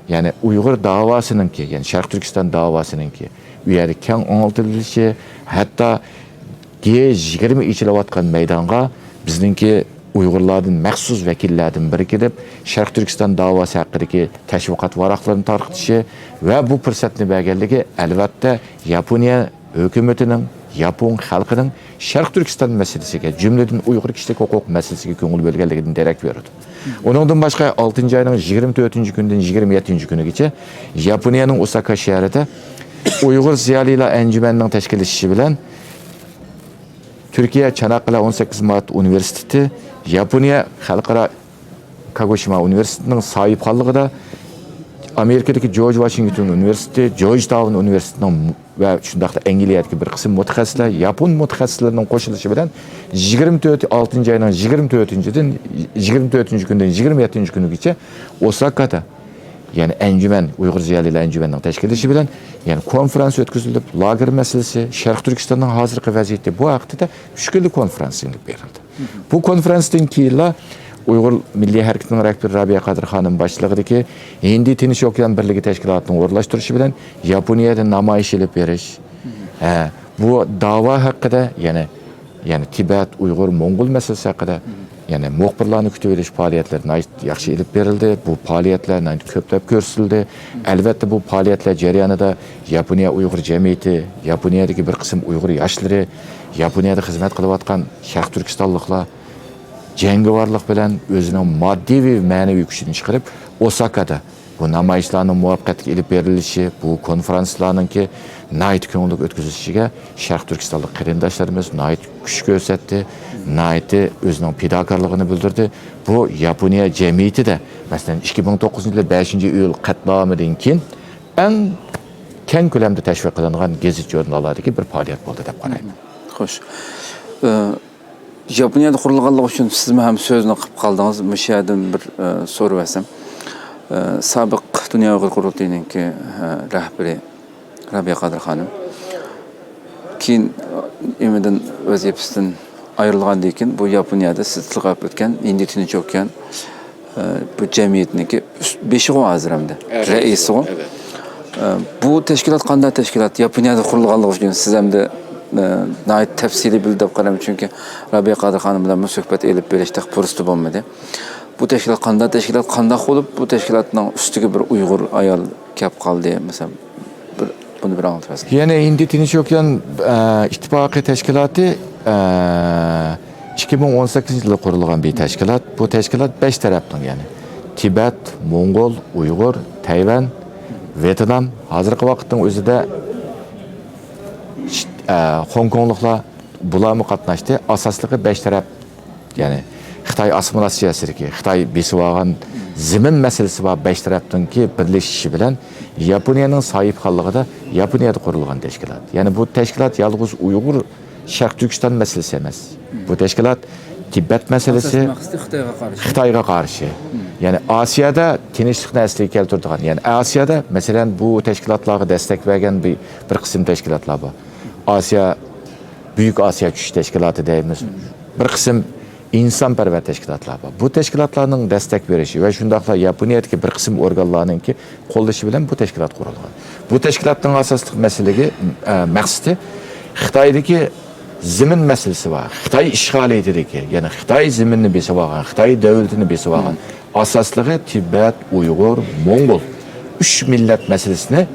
يەنى ئۇيغۇر داۋاسىنىڭكى، يەنى شەرقىي تۈركىستان داۋاسىنىڭكى ئۇ يەردە كەڭ ئاڭلىتىلىشى، ھەتتا گې يىگىرمە ئېچىلىۋاتقان مەيدانغا بىزنىڭكى ئۇيغۇرلاردىن مەخسۇس ۋەكىللەردىن بىرى كېلىپ، شەرقىي تۈركىستان داۋاسى ھەققىدىكى تەشۋىقات ۋاراقلىرىنى تارقىتىشى ۋە بۇ پۇرسەتنى بەرگەنلىكى، ئەلۋەتتە، ياپونىيە ھۆكۈمىتىنىڭ، ياپون خەلقىنىڭ شەرقىي تۈركىستان مەسىلىسىگە، جۈملىدىن ئۇيغۇر كىشىلىك ھوقۇق مەسىلىسىگە كۆڭۈل بۆلگەنلىكىدىن دېرەك بېرىدۇ. ئۇنىڭدىن باشقا، ئالتىنچى ئاينىڭ يىگىرمە تۆتىنچى كۈنىدىن يىگىرمە يەتتىنچى كۈنىگىچە ياپونىيەنىڭ ئوساكا شەھىرىدە ئۇيغۇر زىيالىيلار ئەنجۈمەنىنىڭ تەشكىللىشىشى بىلەن تۈركىيە چاناققالە ئون سەككىز مارت ئۇنىۋېرسىتېتى، ياپونىيە خەلقئارا كاگوشىما ئۇنىۋېرسىتېتىنىڭ ساھىبخانلىقىدا ئامېرىكىدىكى جورج ۋاشىنگتون ئۇنىۋېرسىتېتى، جورج تاۋن ئۇنىۋېرسىتېتىنىڭ ۋە شۇنداقلا ئەنگلىيەدىكى بىر قىسىم مۇتەخەسسىسلەر، ياپون مۇتەخەسسىسلىرىنىڭ قوشۇلۇشى بىلەن يىگىرمە تۆت، ئالتىنچى ئاينىڭ يىگىرمە تۆتىنچىدىن، يىگىرمە تۆتىنچى كۈندىن يىگىرمە يەتتىنچى كۈنىگىچە ئوساكادا، يەنى ئەنجۈمەن، ئۇيغۇر زىيالىيلار ئەنجۈمەننىڭ تەشكىللىشى بىلەن، يەنى كونفرانس ئۆتكۈزۈلۈپ، لاگېر مەسىلىسى، شەرقىي تۈركىستاننىڭ ھازىرقى ۋەزىيىتى، بۇ ھەقتە ئۈچ كۈنلۈك كونفرانس ئېلىپ بېرىلدى. بۇ كونفرانستىن كېيىنلا ئۇيغۇر مىللىي ھەرىكىتىنىڭ رەھبىرى رابىيە قادىر خانىم باشچىلىقىدىكى ھىندى تىنچ ئوكيان بىرلىكى تەشكىلاتىنىڭ ئورۇنلاشتۇرۇشى بىلەن ياپونىيەدە نامايىش ئېلىپ بېرىش، ھە، بۇ داۋا ھەققىدە، يەنى، يەنى تىبەت، ئۇيغۇر، موڭغۇل مەسىلىسى ھەققىدە، يەنى مۇخبىرلارنى كۈتۈۋېلىش پائالىيەتلىرى ناھايىتى ياخشى ئېلىپ بېرىلدى. بۇ پائالىيەتلەر ناھايىتى كۆپلەپ كۆرسىتىلدى. ئەلۋەتتە، بۇ پائالىيەتلەر جەريانىدا ياپونىيە ئۇيغۇر جەمئىيىتى، ياپونىيەدىكى بىر قىسىم ئۇيغۇر ياشلىرى، ياپونىيەدە خىزمەت قىلىۋاتقان شەرقىي تۈركىستانلىقلار جەڭگىۋارلىق بىلەن ئۆزىنىڭ ماددىي ۋە مەنىۋى كۈچىنى چىقىرىپ، ئوساكادا بۇ نامايىشلارنىڭ مۇۋەپپەقىيەتلىك ئېلىپ بېرىلىشى، بۇ كونفرانسلارنىڭكى ناھايىتى كۆڭۈللۈك ئۆتكۈزۈلۈشىگە شەرقىي تۈركىستانلىق قېرىنداشلىرىمىز ناھايىتى كۈچ كۆرسەتتى، ناھايىتى ئۆزىنىڭ پىداكارلىقىنى بىلدۈردى. بۇ ياپونىيە جەمئىيىتىدە، مەسىلەن، ئىككى مىڭ توققۇزىنچى يىلى بەشىنچى ئىيۇل قەتلىئامىدىن كېيىن ئەڭ كەڭ كۆلەمدە تەشۋىق قىلىنغان گېزىت-ژۇرناللاردىكى بىر پائالىيەت بولدى دەپ قارايمەن. خوش. ئى، ياپونىيەدە قۇرۇلغانلىقى ئۈچۈن سىزمۇ ھەم سۆزنى قىلىپ قالدىڭىز. مۇشۇ يەردىن بىر، ئى، سورىۋەتسەم. ئى، سابىق دۇنيا ئۇيغۇر قۇرۇلتىيىنىڭكى، ئى، رەھبىرى رابىيە قادىر خانىم كېيىن، ئى، ئېمىدىن ۋەزىپىسىدىن ئايرىلغاندىن كېيىن بۇ ياپونىيەدە سىز تىلغا ئېلىپ ئۆتكەن ھىندى تىنچ ئوكيان، ئى، بۇ جەمئىيەتنىڭكى ئۈست-، بېشىغۇ ھازىر ئەمدى. رەئىسىغۇ. ئە، بۇ تەشكىلات قانداق تەشكىلات؟ ياپونىيەدە قۇرۇلغانلىقى ئۈچۈن سىز ئەمدى، ئە، ناھايىتى تەپسىلىي بىلدى دەپ قارايمەن، چۈنكى رابىيە قادىر خانىم بىلەن بۇ سۆھبەت ئېلىپ بېرىشتەك پۇرسىتى بولمىدى. بۇ تەشكىلات قانداق تەشكىلات، قانداق بولۇپ بۇ تەشكىلاتنىڭ ئۈستىگە بىر ئۇيغۇر ئايال كەپ قالدى؟ مەسىلەن، بىر، بۇنى بىر ئاڭلىتىپ بەرسىڭىز. يەنى ھىندى تىنچ ئوكيان، ئە، ئىتتىپاقى تەشكىلاتى، ئە، ئىككى مىڭ ئون سەككىزىنچى يىلى قۇرۇلغان بىر تەشكىلات. بۇ تەشكىلات بەش تەرەپنىڭ، يەنى تىبەت، موڭغۇل، ئۇيغۇر، تەيۋەن، ۋيېتنام، ھازىرقى ۋاقىتنىڭ ئۆزىدە، ئە، خوڭكوڭلۇقلار، بۇلارمۇ قاتناشتى. ئاساسلىقى بەش تەرەپ، يەنى خىتاي ئاسسىمىلياتسىيەسىدىكى، خىتاي بېسىۋالغان زېمىن مەسىلىسى بار بەش تەرەپنىڭكى بىرلىشىشى بىلەن ياپونىيەنىڭ ساھىبخانلىقىدا ياپونىيەدە قۇرۇلغان تەشكىلات. يەنى بۇ تەشكىلات يالغۇز ئۇيغۇر شەرقىي تۈركىستان مەسىلىسى ئەمەس. بۇ تەشكىلات تىبەت مەسىلىسى، ئاساسىي مەقسىتى خىتايغا قارشى. خىتايغا قارشى. يەنى ئاسىيادا تىنچلىقنى ئەسلىگە كەلتۈرىدىغان، يەنى ئاسىيادا، مەسىلەن، بۇ تەشكىلاتلارغا دەستەك بەرگەن بىر، بىر قىسىم تەشكىلاتلار بار. ئاسىيا، بۈيۈك ئاسىيا چۈشۈش تەشكىلاتى دەيمىز. بىر قىسىم ئىنسانپەرۋەر تەشكىلاتلار بار. بۇ تەشكىلاتلارنىڭ دەستەك بېرىشى ۋە شۇنداقلا ياپونىيەدىكى بىر قىسىم ئورگانلارنىڭكى قوللىشى بىلەن بۇ تەشكىلات قۇرۇلغان. بۇ تەشكىلاتنىڭ ئاساسلىق مەسىلىگە، ئە، مەقسىتى خىتايدىكى زېمىن مەسىلىسى بار. خىتاي ئىشغالىيىتىدىكى، يەنى خىتاي زېمىننى بېسىۋالغان، خىتاي دۆلىتىنى بېسىۋالغان، ئاساسلىقى تىبەت، ئۇيغۇر، موڭغۇل ئۈچ مىللەت مەسىلىسىنى،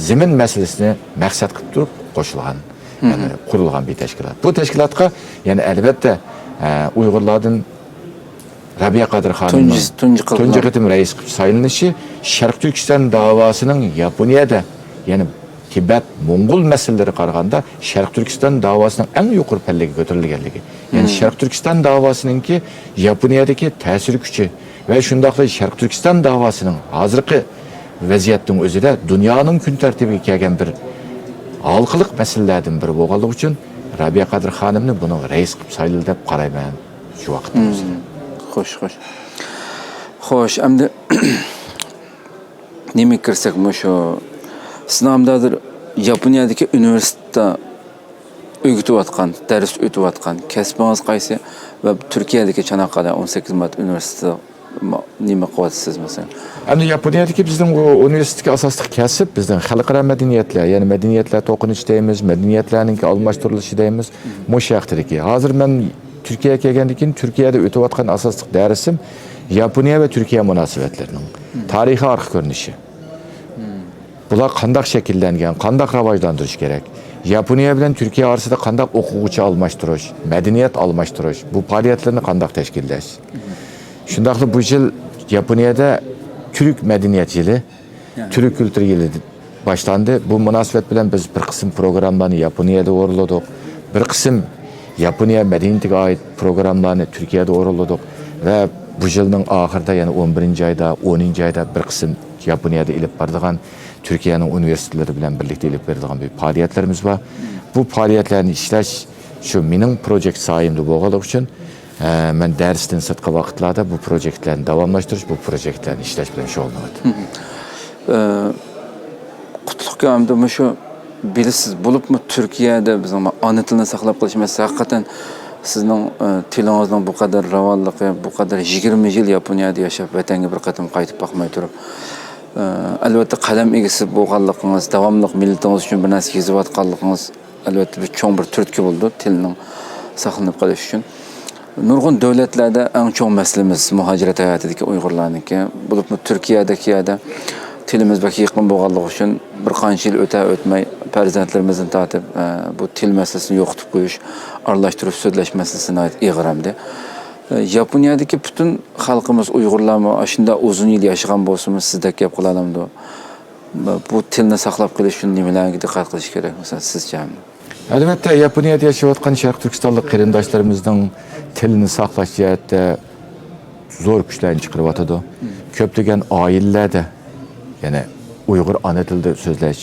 زېمىن مەسىلىسىنى مەقسەت قىلىپ تۇرۇپ قوشۇلغان، يەنى قۇرۇلغان بىر تەشكىلات. بۇ تەشكىلاتقا، يەنى ئەلۋەتتە، ئە، ئۇيغۇرلاردىن رابىيە قادىر خانىمنىڭ تۇنجى، تۇنجى قېتىم رەئىس قىلىپ سايلىنىشى شەرقىي تۈركىستان داۋاسىنىڭ ياپونىيەدە، يەنى تىبەت، موڭغۇل مەسىلىلىرىگە قارىغاندا شەرقىي تۈركىستان داۋاسىنىڭ ئەڭ يۇقىرى پەللىگە كۆتۈرۈلگەنلىكى، يەنى شەرقىي تۈركىستان داۋاسىنىڭكى ياپونىيەدىكى تەسىر كۈچى ۋە شۇنداقلا شەرقىي تۈركىستان داۋاسىنىڭ ھازىرقى ۋەزىيەتنىڭ ئۆزىدە دۇنيانىڭ كۈن تەرتىپىگە كەلگەن بىر ھالقىلىق مەسىلىلەردىن بىرى بولغانلىقى ئۈچۈن رابىيە قادىر خانىمنى بۇنىڭ رەئىس قىلىپ سايلىدى دەپ قارايمەن شۇ ۋاقىتنىڭ ئۆزىدە. خوش، خوش. خوش، ئەمدى نېمىگە كىرسەك، مۇشۇ سىزنىڭ ھازىر ياپونىيەدىكى ئۇنىۋېرسىتېتتا ئۆگىتىۋاتقان، دەرس ئۆتۈۋاتقان كەسپىڭىز قايسى؟ ۋە تۈركىيەدىكى چاناققالە ئون سەككىز مارت ئۇنىۋېرسىتېتىدا نېمە قىلىۋاتىسىز، مەسىلەن؟ ئەمدى ياپونىيەدىكى بىزنىڭ ئۇ ئۇنىۋېرسىتېتتىكى ئاساسلىق كەسىپ بىزنىڭ خەلقئارا مەدەنىيەتلەر، يەنى مەدەنىيەتلەر توقۇنۇشى دەيمىز، مەدەنىيەتلەرنىڭكى ئالماشتۇرۇلۇشى دەيمىز، مۇشۇ ھەقتىدىكى. ھازىر مەن تۈركىيەگە كەلگەندىن كېيىن تۈركىيەدە ئۆتۈۋاتقان ئاساسلىق دەرسىم ياپونىيە ۋە تۈركىيە مۇناسىۋەتلىرىنىڭ تارىخىي ئارقا كۆرۈنۈشى. بۇلار قانداق شەكىللەنگەن، قانداق راۋاجلاندۇرۇش كېرەك؟ ياپونىيە بىلەن تۈركىيە ئارىسىدا قانداق ئوقۇغۇچى ئالماشتۇرۇش، مەدەنىيەت ئالماشتۇرۇش، بۇ پائالىيەتلەرنى قانداق تەشكىللەش؟ شۇنداقلا بۇ يىل ياپونىيەدە تۈرك مەدەنىيەت يىلى، تۈرك كۈلتۈر يىلى باشلاندى. بۇ مۇناسىۋەت بىلەن بىز بىر قىسىم پروگراممىلارنى ياپونىيەدە ئورۇنلىدۇق. بىر قىسىم ياپونىيە مەدەنىيىتىگە ئائىت پروگراممىلارنى تۈركىيەدە ئورۇنلىدۇق ۋە بۇ يىلنىڭ ئاخىرىدا، يەنى ئون بىرىنچى ئايدا، ئونىنچى ئايدا بىر قىسىم ياپونىيەدە ئېلىپ بارىدىغان، تۈركىيەنىڭ ئۇنىۋېرسىتېتلىرى بىلەن بىرلىكتە ئېلىپ بېرىدىغان بىر پائالىيەتلىرىمىز بار. بۇ پائالىيەتلەرنى ئىشلەش شۇ مېنىڭ پروجېكت ساھەمدە بولغانلىقى ئۈچۈن، ئە، مەن دەرستىن سىرتقى ۋاقىتلاردا بۇ پروجېكتلارنى داۋاملاشتۇرۇش، بۇ پروجېكتلارنى ئىشلەش بىلەن شۇغۇللىنىۋاتىمەن. ئە، قۇتلۇق ئاكا، ئەمدى مۇشۇ بىلىسىز، بولۇپمۇ تۈركىيەدە بىزنىڭ ئانا تىلنى ساقلاپ قېلىش مەسىلىسى ھەقىقەتەن سىزنىڭ، ئە، تىلىڭىزنىڭ بۇ قەدەر راۋانلىقى، بۇ قەدەر يىگىرمە يىل ياپونىيەدە ياشاپ، ۋەتەنگە بىر قېتىم قايتىپ باقماي تۇرۇپ، ئە، ئەلۋەتتە قەلەم ئىگىسى بولغانلىقىڭىز، داۋاملىق مىللىتىڭىز ئۈچۈن بىر نەرسە يېزىۋاتقانلىقىڭىز، ئەلۋەتتە، بىر چوڭ بىر تۈرتكە بولىدۇ تىلنىڭ ساقلىنىپ قېلىشى ئۈچۈن. نۇرغۇن دۆلەتلەردە ئەڭ چوڭ مەسىلىمىز مۇھاجىرەت ھاياتىدىكى ئۇيغۇرلارنىڭكى. بولۇپمۇ تۈركىيەدىكى يەردە تىلىمىز بەك يېقىن بولغانلىقى ئۈچۈن بىر قانچە يىل ئۆتە ئۆتمەي پەرزەنتلىرىمىزدىن تارتىپ، ئە، بۇ تىل مەسىلىسىنى يوقىتىپ قويۇش، ئارىلاشتۇرۇپ سۆزلەش مەسىلىسى ناھايىتى ئېغىر ئەمدى. ئە، ياپونىيەدىكى پۈتۈن خەلقىمىز ئۇيغۇرلارمۇ ئاشۇنداق ئۇزۇن يىل ياشىغان بولسىمۇ سىزدەك گەپ قىلالامدۇ؟ بۇ تىلنى ساقلاپ قېلىش ئۈچۈن نېمىلەرگە دىققەت قىلىش كېرەك، مەسىلەن، سىزچە؟ ئەلۋەتتە، ياپونىيەدە ياشاۋاتقان شەرقىي تۈركىستانلىق قېرىنداشلىرىمىزنىڭ تىلىنى ساقلاش جەھەتتە زور كۈچلەرنى چىقىرىۋاتىدۇ. كۆپلىگەن ئائىلىلەردە، يەنى ئۇيغۇر ئانا تىلىدا سۆزلەش،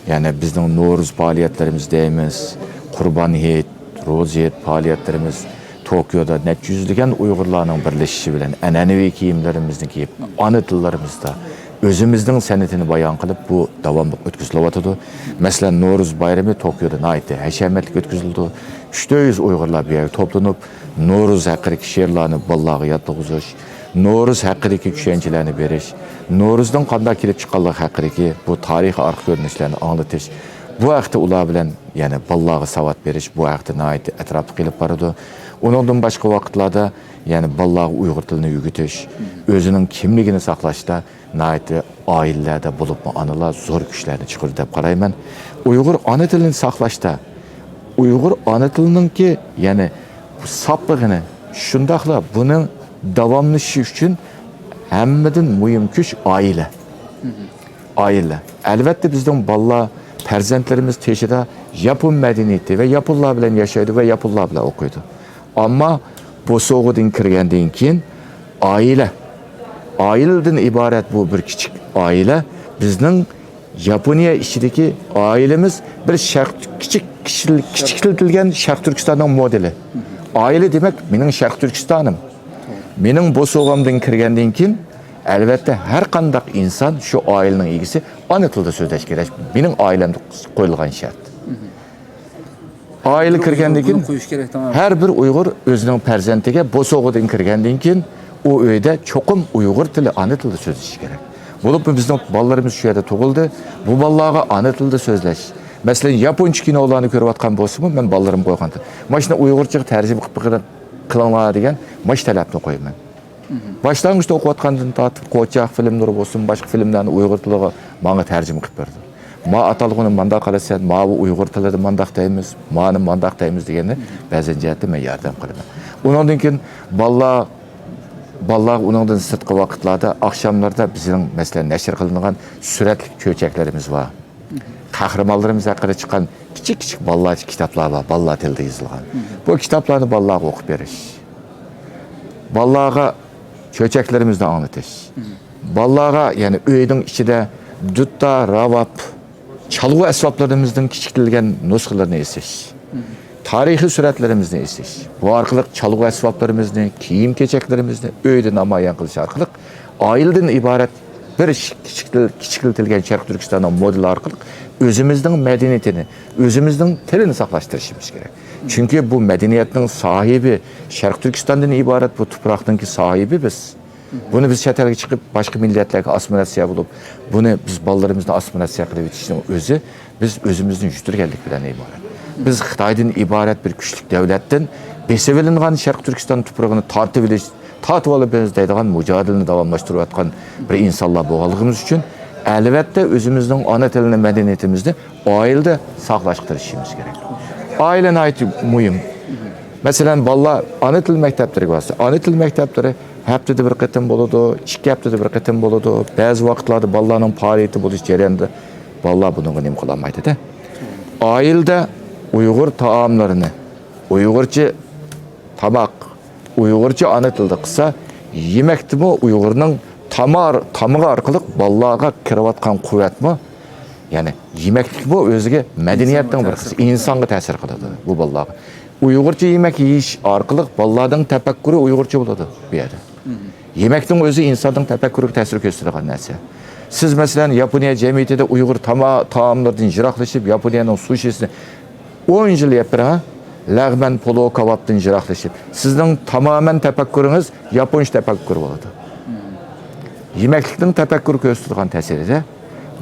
يەنى بىزنىڭ نورۇز پائالىيەتلىرىمىز دەيمىز، قۇربان ھېيت، روزا ھېيت پائالىيەتلىرىمىز، توكيودا نەچچە يۈزلىگەن ئۇيغۇرلارنىڭ بىرلىشىشى بىلەن ئەنئەنىۋى كىيىملىرىمىزنى كىيىپ، ئانا تىللىرىمىزدا ئۆزىمىزنىڭ سەنئىتىنى بايان قىلىپ، بۇ داۋاملىق ئۆتكۈزۈلۈۋاتىدۇ. مەسىلەن، نورۇز بايرىمى توكيودا ناھايىتى ھەشەمەتلىك ئۆتكۈزۈلىدۇ. ئۈچ تۆت يۈز ئۇيغۇرلار بۇ يەرگە توپلىنىپ، نورۇز ھەققىدىكى شېئىرلارنى بالىلارغا يادلىغۇزۇش، نورۇز ھەققىدىكى چۈشەنچىلەرنى بېرىش، نورۇزنىڭ قانداق كېلىپ چىققانلىقى ھەققىدىكى بۇ تارىخىي ئارقا كۆرۈنۈشلەرنى ئاڭلىتىش، بۇ ھەقتە ئۇلار بىلەن، يەنى بالىلارغا ساۋات بېرىش، بۇ ھەقتە ناھايىتى ئەتراپلىق ئېلىپ بارىدۇ. ئۇنىڭدىن باشقا ۋاقىتلاردا، يەنى بالىلارغا ئۇيغۇر تىلىنى ئۆگىتىش، ئۆزىنىڭ كىملىكىنى ساقلاشتا ناھايىتى ئائىلىلەردە بولۇپمۇ ئانىلار زور كۈچلەرنى چىقىرىدۇ دەپ قارايمەن. ئۇيغۇر ئانا تىلىنى ساقلاشتا، ئۇيغۇر ئانا تىلىنىڭكى، يەنى ساپلىقىنى، شۇنداقلا بۇنىڭ داۋاملىشىشى ئۈچۈن ھەممىدىن مۇھىم كۈچ ئائىلە. ئائىلە. ئەلۋەتتە، بىزنىڭ بالىلار، پەرزەنتلىرىمىز تېشىدا ياپون مەدەنىيىتى ۋە ياپونلار بىلەن ياشايدۇ ۋە ياپونلار بىلەن ئوقۇيدۇ. ئەمما بوسۇغىدىن كىرگەندىن كېيىن ئائىلە، ئائىلىدىن ئىبارەت بۇ بىر كىچىك ئائىلە بىزنىڭ ياپونىيە ئىچىدىكى ئائىلىمىز بىر شەرق، كىچىك، كىچىل-، كىچىكلىتىلگەن شەرق تۈركىستاننىڭ مودېلى. ئائىلە دېمەك، مېنىڭ شەرق تۈركىستانىم. مېنىڭ بوسۇغامدىن كىرگەندىن كېيىن، ئەلۋەتتە، ھەر قانداق ئىنسان شۇ ئائىلىنىڭ ئىگىسى ئانا تىلدا سۆزلەش كېرەك. مېنىڭ ئائىلەمدە قويۇلغان شەرت. ئائىلە كىرگەندىن كېيىن، ھەر بىر ئۇيغۇر ئۆزىنىڭ پەرزەنتىگە بوسۇغىدىن كىرگەندىن كېيىن، ئۇ ئۆيدە چوقۇم ئۇيغۇر تىلى، ئانا تىلدا سۆزلىشى كېرەك. بولۇپمۇ بىزنىڭ بالىلىرىمىز شۇ يەردە تۇغۇلدى. بۇ بالىلارغا ئانا تىلدا سۆزلەش. مەسىلەن، ياپونچە كىنولارنى كۆرۈۋاتقان بولسىمۇ، مەن بالىلىرىمغا قويغان تىل. مانا شۇنى ئۇيغۇرچىغا تەرجىمە قىلىپ بېقىڭ-، قىلىڭلار دېگەن مانا شۇ تەلەپنى قويىمەن. باشلانغۇچتا ئوقۇۋاتقاندىن تارتىپ، قوچاق فىلىملىرى بولسۇن، باشقا فىلىملەرنى ئۇيغۇر تىلىغا ماڭا تەرجىمە قىلىپ بەردى. ما ئاتالغۇنى مانداق قىلىسەن، ماۋۇ ئۇيغۇر تىلىدا مانداق دەيمىز، مانى مانداق دەيمىز دېگەننى بەزەن جەھەتتە مەن ياردەم قىلىمەن. ئۇنىڭدىن كېيىن بالىلار بالىلارغا ئۇنىڭدىن سىرتقى ۋاقىتلاردا ئاخشاملاردا بىزنىڭ، مەسىلەن، نەشر قىلىنغان سۈرەتلىك چۆچەكلىرىمىز بار. قەھرىمانلىرىمىز ھەققىدە چىققان كىچىك كىچىك بالىلارچە كىتابلار بار، بالىلار تىلىدا يېزىلغان. بۇ كىتابلارنى بالىلارغا ئوقۇپ بېرىش. بالىلارغا چۆچەكلىرىمىزنى ئاڭلىتىش. بالىلارغا، يەنى ئۆينىڭ ئىچىدە دۇتار، راۋاب، چالغۇ ئەسۋابلىرىمىزنىڭ كىچىكلىگەن نۇسخىلىرىنى ئېسىش. تارىخىي سۈرەتلىرىمىزنى ئېسىش. بۇ ئارقىلىق چالغۇ ئەسۋابلىرىمىزنى، كىيىم-كېچەكلىرىمىزنى ئۆيدە نامايان قىلىش ئارقىلىق ئائىلىدىن ئىبارەت بىر كىچىكلىتىلگەن شەرقىي تۈركىستاننىڭ مودېلى ئارقىلىق ئۆزىمىزنىڭ مەدەنىيىتىنى، ئۆزىمىزنىڭ تىلىنى ساقلاش تىرىشىمىز كېرەك. چۈنكى بۇ مەدەنىيەتنىڭ ساھىبى، شەرقىي تۈركىستاندىن ئىبارەت بۇ تۇپراقنىڭكى ساھىبى بىز. بۇنى بىز چەت ئەلگە چىقىپ، باشقا مىللەتلەرگە ئاسسىمىلياتسىيە بولۇپ، بۇنى بىز بالىلىرىمىزنى ئاسسىمىلياتسىيە قىلىۋېتىشنىڭ ئۆزى بىز ئۆزىمىزنى يۈتتۈرگەنلىك بىلەن ئىبارەت. بىز خىتايدىن ئىبارەت بىر كۈچلۈك دەۋلەتتىن بېسىۋېلىنغان شەرقىي تۈركىستان تۇپرىقىنى تارتىۋېلىش، تارتىۋالىمىز دەيدىغان مۇجادىلىنى داۋاملاشتۇرۇۋاتقان بىر ئىنسانلار بولغانلىقىمىز ئۈچۈن، ئەلۋەتتە، ئۆزىمىزنىڭ ئانا تىلىنى، مەدەنىيىتىمىزنى ئائىلىدە ساقلاشقا تىرىشىشىمىز كېرەك. ئائىلە ناھايىتى مۇھىم. مەسىلەن، بالىلار ئانا تىل مەكتەپلىرىگە بارسا، ئانا تىل مەكتەپلىرى ھەپتىدە بىر قېتىم بولىدۇ، ئىككى ھەپتىدە بىر قېتىم بولىدۇ. بەزى ۋاقىتلاردا بالىلارنىڭ پائالىيىتى بولۇش جەريانىدا بالىلار بۇنىڭغا نېمە قىلالمايدۇ-دە. ئائىلىدە ئۇيغۇر تائاملىرىنى، ئۇيغۇرچە تاماق، ئۇيغۇرچە ئانا تىلدا قىلسا، يېمەكتىمۇ ئۇيغۇرنىڭ تامار-، تامىقى ئارقىلىق بالىلارغا كىرىۋاتقان قۇۋۋەتمۇ، يەنى يېمەكلىكمۇ ئۆزىگە مەدەنىيەتنىڭ بىر قىسمى، ئىنسانغا تەسىر قىلىدۇ بۇ بالىلارغا. ئۇيغۇرچە يېمەك يېيىش ئارقىلىق بالىلارنىڭ تەپەككۇرى ئۇيغۇرچە بولىدۇ بۇ يەردە. يېمەكنىڭ ئۆزى ئىنساننىڭ تەپەككۇرىغا تەسىر كۆرسىتىدىغان نەرسە. سىز، مەسىلەن، ياپونىيە جەمئىيىتىدە ئۇيغۇر تاما-، تائاملىرىدىن يىراقلىشىپ، ياپونىيەنىڭ سۇشىسىنى ئون يىل يەپ بېرىڭ، ھە؟ لەغمەن، پولۇ، كاۋاپتىن يىراقلىشىپ. سىزنىڭ تامامەن تەپەككۇرىڭىز ياپونچە تەپەككۇر بولىدۇ. يېمەكلىكنىڭ تەپەككۇر كۆرسىتىدىغان تەسىرىدە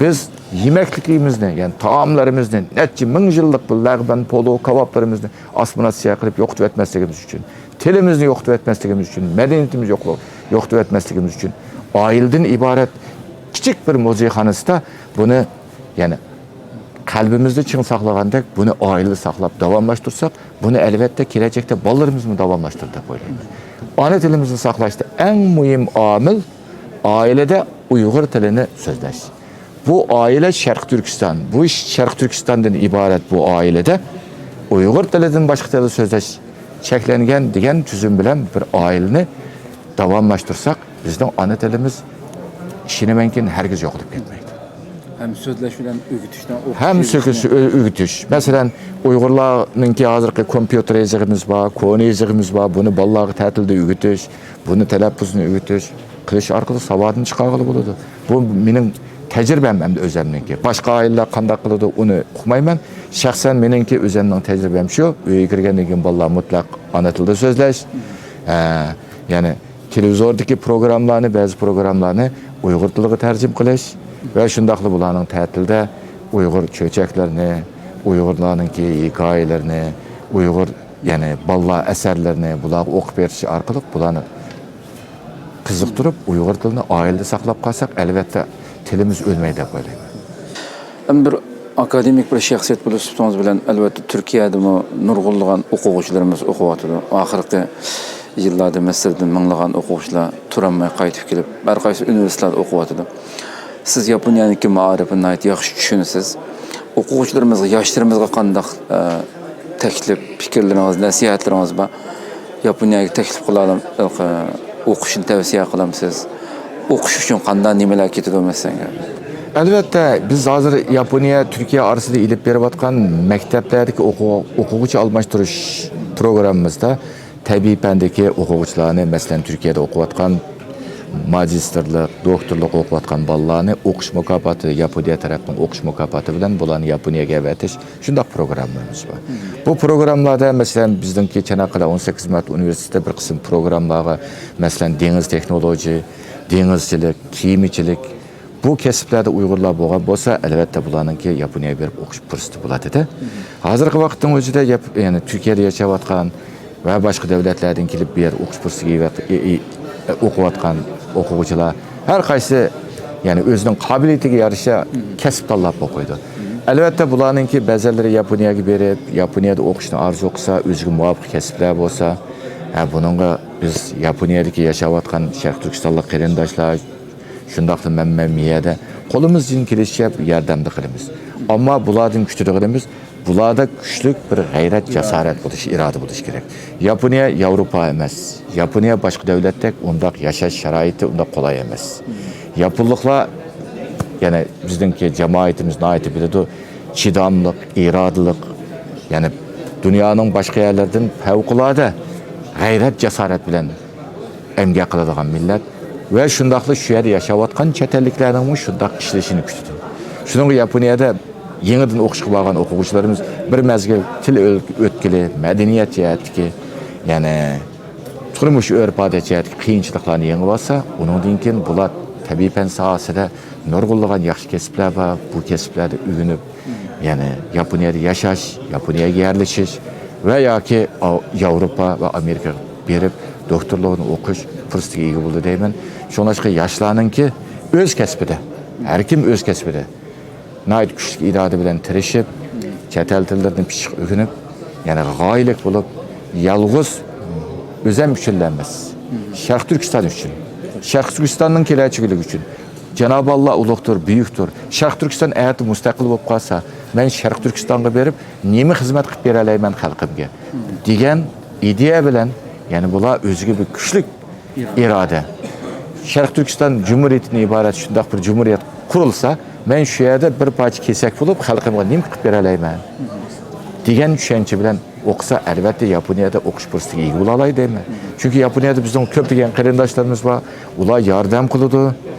بىز يېمەكلىكىمىزنى، يەنى تائاملىرىمىزنى، نەچچە مىڭ يىللىق بۇ لەغمەن، پولۇ، كاۋاپلىرىمىزنى ئاسسىمىلياتسىيە قىلىپ يوقىتىۋەتمەسلىكىمىز ئۈچۈن، تىلىمىزنى يوقىتىۋەتمەسلىكىمىز ئۈچۈن، مەدەنىيىتىمىزنى يوق-، يوقىتىۋەتمەسلىكىمىز ئۈچۈن ئائىلىدىن ئىبارەت كىچىك بىر مۇزېيخانىسىدا بۇنى، يەنى قەلبىمىزدە چىڭ ساقلىغاندەك، بۇنى ئائىلىدە ساقلاپ داۋاملاشتۇرساق، بۇنى ئەلۋەتتە كېلەچەكتە بالىلىرىمىزمۇ داۋاملاشتۇرىدۇ دەپ ئويلايمەن. ئانا تىلىمىزنى ساقلاشتا ئەڭ مۇھىم ئامىل ئائىلىدە ئۇيغۇر تىلىنى سۆزلەش. بۇ ئائىلە شەرقىي تۈركىستان، بۇ شەرقىي تۈركىستاندىن ئىبارەت بۇ ئائىلىدە ئۇيغۇر تىلىدىن باشقا تىلدا سۆزلەش چەكلەنگەن دېگەن تۈزۈم بىلەن بىر ئائىلىنى داۋاملاشتۇرساق، بىزنىڭ ئانا تىلىمىز، ئىشىنىمەنكى، ھەرگىز يوقىلىپ كەتمەيدۇ. ھەم سۆزلەش بىلەن ئۆگىتىشنىڭ، ھەم ئوقۇتۇش سۆكۈش، ئۆ-، ئۆگىتىش. مەسىلەن، ئۇيغۇرلارنىڭكى ھازىرقى كومپيۇتېر يېزىقىمىز بار، كونا يېزىقىمىز بار. بۇنى بالىلارغا تەتىلدە ئۆگىتىش، بۇنى تەلەپپۇزنى ئۆگىتىش، قىلىش ئارقىلىق ساۋادىنى چىقارغىلى بولىدۇ. بۇ مېنىڭ تەجرىبەم ئەمدى ئۆزەمنىڭكى. باشقا ئائىلىلەر قانداق قىلىدۇ، ئۇنى ئۇقمايمەن. شەخسەن مېنىڭكى ئۆزەمنىڭ تەجرىبەم شۇ. ئۆيگە كىرگەندىن كېيىن بالىلار مۇتلەق ئانا تىلدا سۆزلەش. ئە، يەنى تېلېۋىزوردىكى پروگراممىلارنى، بەزى پروگراممىلارنى ئۇيغۇر تىلىغا تەرجىمە قىلىش ۋە شۇنداقلا بۇلارنىڭ تەتىلدە ئۇيغۇر چۆچەكلىرىنى، ئۇيغۇرلارنىڭكى ھېكايىلىرىنى، ئۇيغۇر، يەنى بالىلار ئەسەرلىرىنى بۇلارغا ئوقۇپ بېرىش ئارقىلىق بۇلارنى قىزىقتۇرۇپ، ئۇيغۇر تىلىنى ئائىلىدە ساقلاپ قالساق، ئەلۋەتتە، تىلىمىز ئۆلمەيدۇ دەپ ئويلايمەن. ئەمما بىر ئاكادېمىك بىر شەخسىيەت بولۇش سۈپىتىڭىز بىلەن، ئەلۋەتتە، تۈركىيەدىمۇ نۇرغۇنلىغان ئوقۇغۇچىلىرىمىز ئوقۇۋاتىدۇ. ئاخىرقى يىللاردا مىسىردىن مىڭلىغان ئوقۇغۇچىلار تۇرالماي قايتىپ كېلىپ، ھەر قايسى ئۇنىۋېرسىتېتلاردا ئوقۇۋاتىدۇ. سىز ياپونىيەنىڭكى مائارىپىنى ناھايىتى ياخشى چۈشىنىسىز. ئوقۇغۇچىلىرىمىزغا، ياشلىرىمىزغا قانداق، ئە، تەكلىپ، پىكىرلىرىڭىز، نەسىھەتلىرىڭىز بار؟ ياپونىيەگە تەكلىپ قىلالام-، ئوقۇشنى تەۋسىيە قىلامسىز؟ ئوقۇش ئۈچۈن قانداق نېمىلەر كېتىدۇ مەسىلەن؟ ئەلۋەتتە، بىز ھازىر ياپونىيە، تۈركىيە ئارىسىدا ئېلىپ بېرىۋاتقان مەكتەپلەردىكى ئوقۇ-، ئوقۇغۇچى ئالماشتۇرۇش پروگراممىمىزدا تەبىئىي پەندىكى ئوقۇغۇچىلارنى، مەسىلەن، تۈركىيەدە ئوقۇۋاتقان ماگىستىرلىق، دوكتورلۇق ئوقۇۋاتقان بالىلارنى ئوقۇش مۇكاپاتى، ياپونىيە تەرەپنىڭ ئوقۇش مۇكاپاتى بىلەن بۇلارنى ياپونىيەگە ئەۋەتىش، شۇنداق پروگراممىمىز بار. بۇ پروگراممىلاردا، مەسىلەن، بىزنىڭكى چاناققالە ئون سەككىز مارت ئۇنىۋېرسىتېتى بىر قىسىم پروگراممىلارغا، مەسىلەن، دېڭىز تېخنولوگىيە، دېڭىزچىلىك، كېمىچىلىك، بۇ كەسىپلەردە ئۇيغۇرلار بولغان بولسا، ئەلۋەتتە، بۇلارنىڭكى ياپونىيەگە بېرىپ ئوقۇش پۇرسىتى بولاتتى. ھازىرقى ۋاقىتنىڭ ئۆزىدە ياپ-، يەنى تۈركىيەدە ياشاۋاتقان ۋە باشقا دۆلەتلەردىن كېلىپ بۇ يەردە ئوقۇش پۇرسىتىگە ئىگە-، ئى-، ئى-، ئوقۇۋاتقان ئوقۇغۇچىلار ھەر قايسى، يەنى ئۆزىنىڭ قابىلىيىتىگە يارىشا كەسىپ تاللاپ ئوقۇيدۇ. ئەلۋەتتە، بۇلارنىڭكى بەزەنلىرى ياپونىيەگە بېرىپ، ياپونىيەدە ئوقۇشنى ئارزۇ قىلسا، ئۆزىگە مۇۋاپىق كەسىپلەر بولسا، ھە، بۇنىڭغا بىز ياپونىيەدىكى ياشاۋاتقان شەرقىي تۈركىستانلىق قېرىنداشلار، شۇنداقلا مەن، مەن مۇ يەردە قولىمىزدىن كېلىشىچە ياردەمدە قىلىمىز. ئەمما بۇلاردىن كۈتىدىغىنىمىز، بۇلاردا كۈچلۈك بىر غەيرەت، جاسارەت بولۇش، ئىرادە بولۇش كېرەك. ياپونىيە ياۋروپا ئەمەس. ياپونىيە باشقا دۆلەتتەك ئۇنداق ياشاش شارائىتى ئۇنداق قولاي ئەمەس. ياپونلۇقلار، يەنى بىزنىڭكى جامائىتىمىز ناھايىتى بىلىدۇ، چىداملىق، ئىرادىلىق، يەنى دۇنيانىڭ باشقا يەرلىرىدىن پەۋقۇلئاددە غەيرەت، جاسارەت بىلەن ئەمگەك قىلىدىغان مىللەت ۋە شۇنداقلا شۇ يەردە ياشاۋاتقان چەت ئەللىكلەرنىڭمۇ شۇنداق ئىشلىشىنى كۈتىدۇ. شۇنىڭغا ياپونىيەدە يېڭىدىن ئوقۇشقا بارغان ئوقۇغۇچىلىرىمىز بىر مەزگىل تىل ئۆل-، ئۆتكىلى، مەدەنىيەت جەھەتتىكى، يەنى تۇرمۇش ئۆرپ-ئادەت جەھەتتىكى قىيىنچىلىقلارنى يېڭىۋالسا، ئۇنىڭدىن كېيىن بۇلار تەبىئىي پەن ساھەسىدە نۇرغۇنلىغان ياخشى كەسىپلەر بار، بۇ كەسىپلەردە ئۆگىنىپ، يەنى ياپونىيەدە ياشاش، ياپونىيەگە يەرلىشىش ۋە ياكى ئاۋ-، ياۋروپا ۋە ئامېرىكىغا بېرىپ دوكتورلۇقنى ئوقۇش پۇرسىتىگە ئىگە بولىدۇ دەيمەن. شۇڭلاشقا ياشلارنىڭكى ئۆز كەسپىدە، ھەر كىم ئۆز كەسپىدە ناھايىتى كۈچلۈك ئىرادە بىلەن تىرىشىپ، چەت ئەل تىللىرىنى پىششىق ئۆگىنىپ، يەنى غايىلىك بولۇپ، يالغۇز ئۆزەم ئۈچۈنلا ئەمەس، شەرقىي تۈركىستان ئۈچۈن، شەرقىي تۈركىستاننىڭ كېلەچىكلىكى ئۈچۈن، جانابى ئاللا ئۇلۇغدۇر، بۈيۈكتۇر. شەرقىي تۈركىستان ئەتە مۇستەقىل بولۇپ قالسا، مەن شەرقىي تۈركىستانغا بېرىپ نېمە خىزمەت قىلىپ بېرەلەيمەن خەلقىمگە دېگەن ئىدىيە بىلەن، يەنى بۇلار ئۆزىگە بىر كۈچلۈك ئىرادە. شەرقىي تۈركىستان جۇمھۇرىيىتىدىن ئىبارەت شۇنداق بىر جۇمھۇرىيەت قۇرۇلسا، مەن شۇ يەردە بىر پارچە كېسەك بولۇپ خەلقىمغا نېمە قىلىپ بېرەلەيمەن دېگەن چۈشەنچە بىلەن ئوقۇسا، ئەلۋەتتە ياپونىيەدە ئوقۇش پۇرسىتىگە ئىگە بولالاي دەيمەن. چۈنكى ياپونىيەدە بىزنىڭ كۆپلىگەن قېرىنداشلىرىمىز بار، ئۇلار ياردەم قىلىدۇ.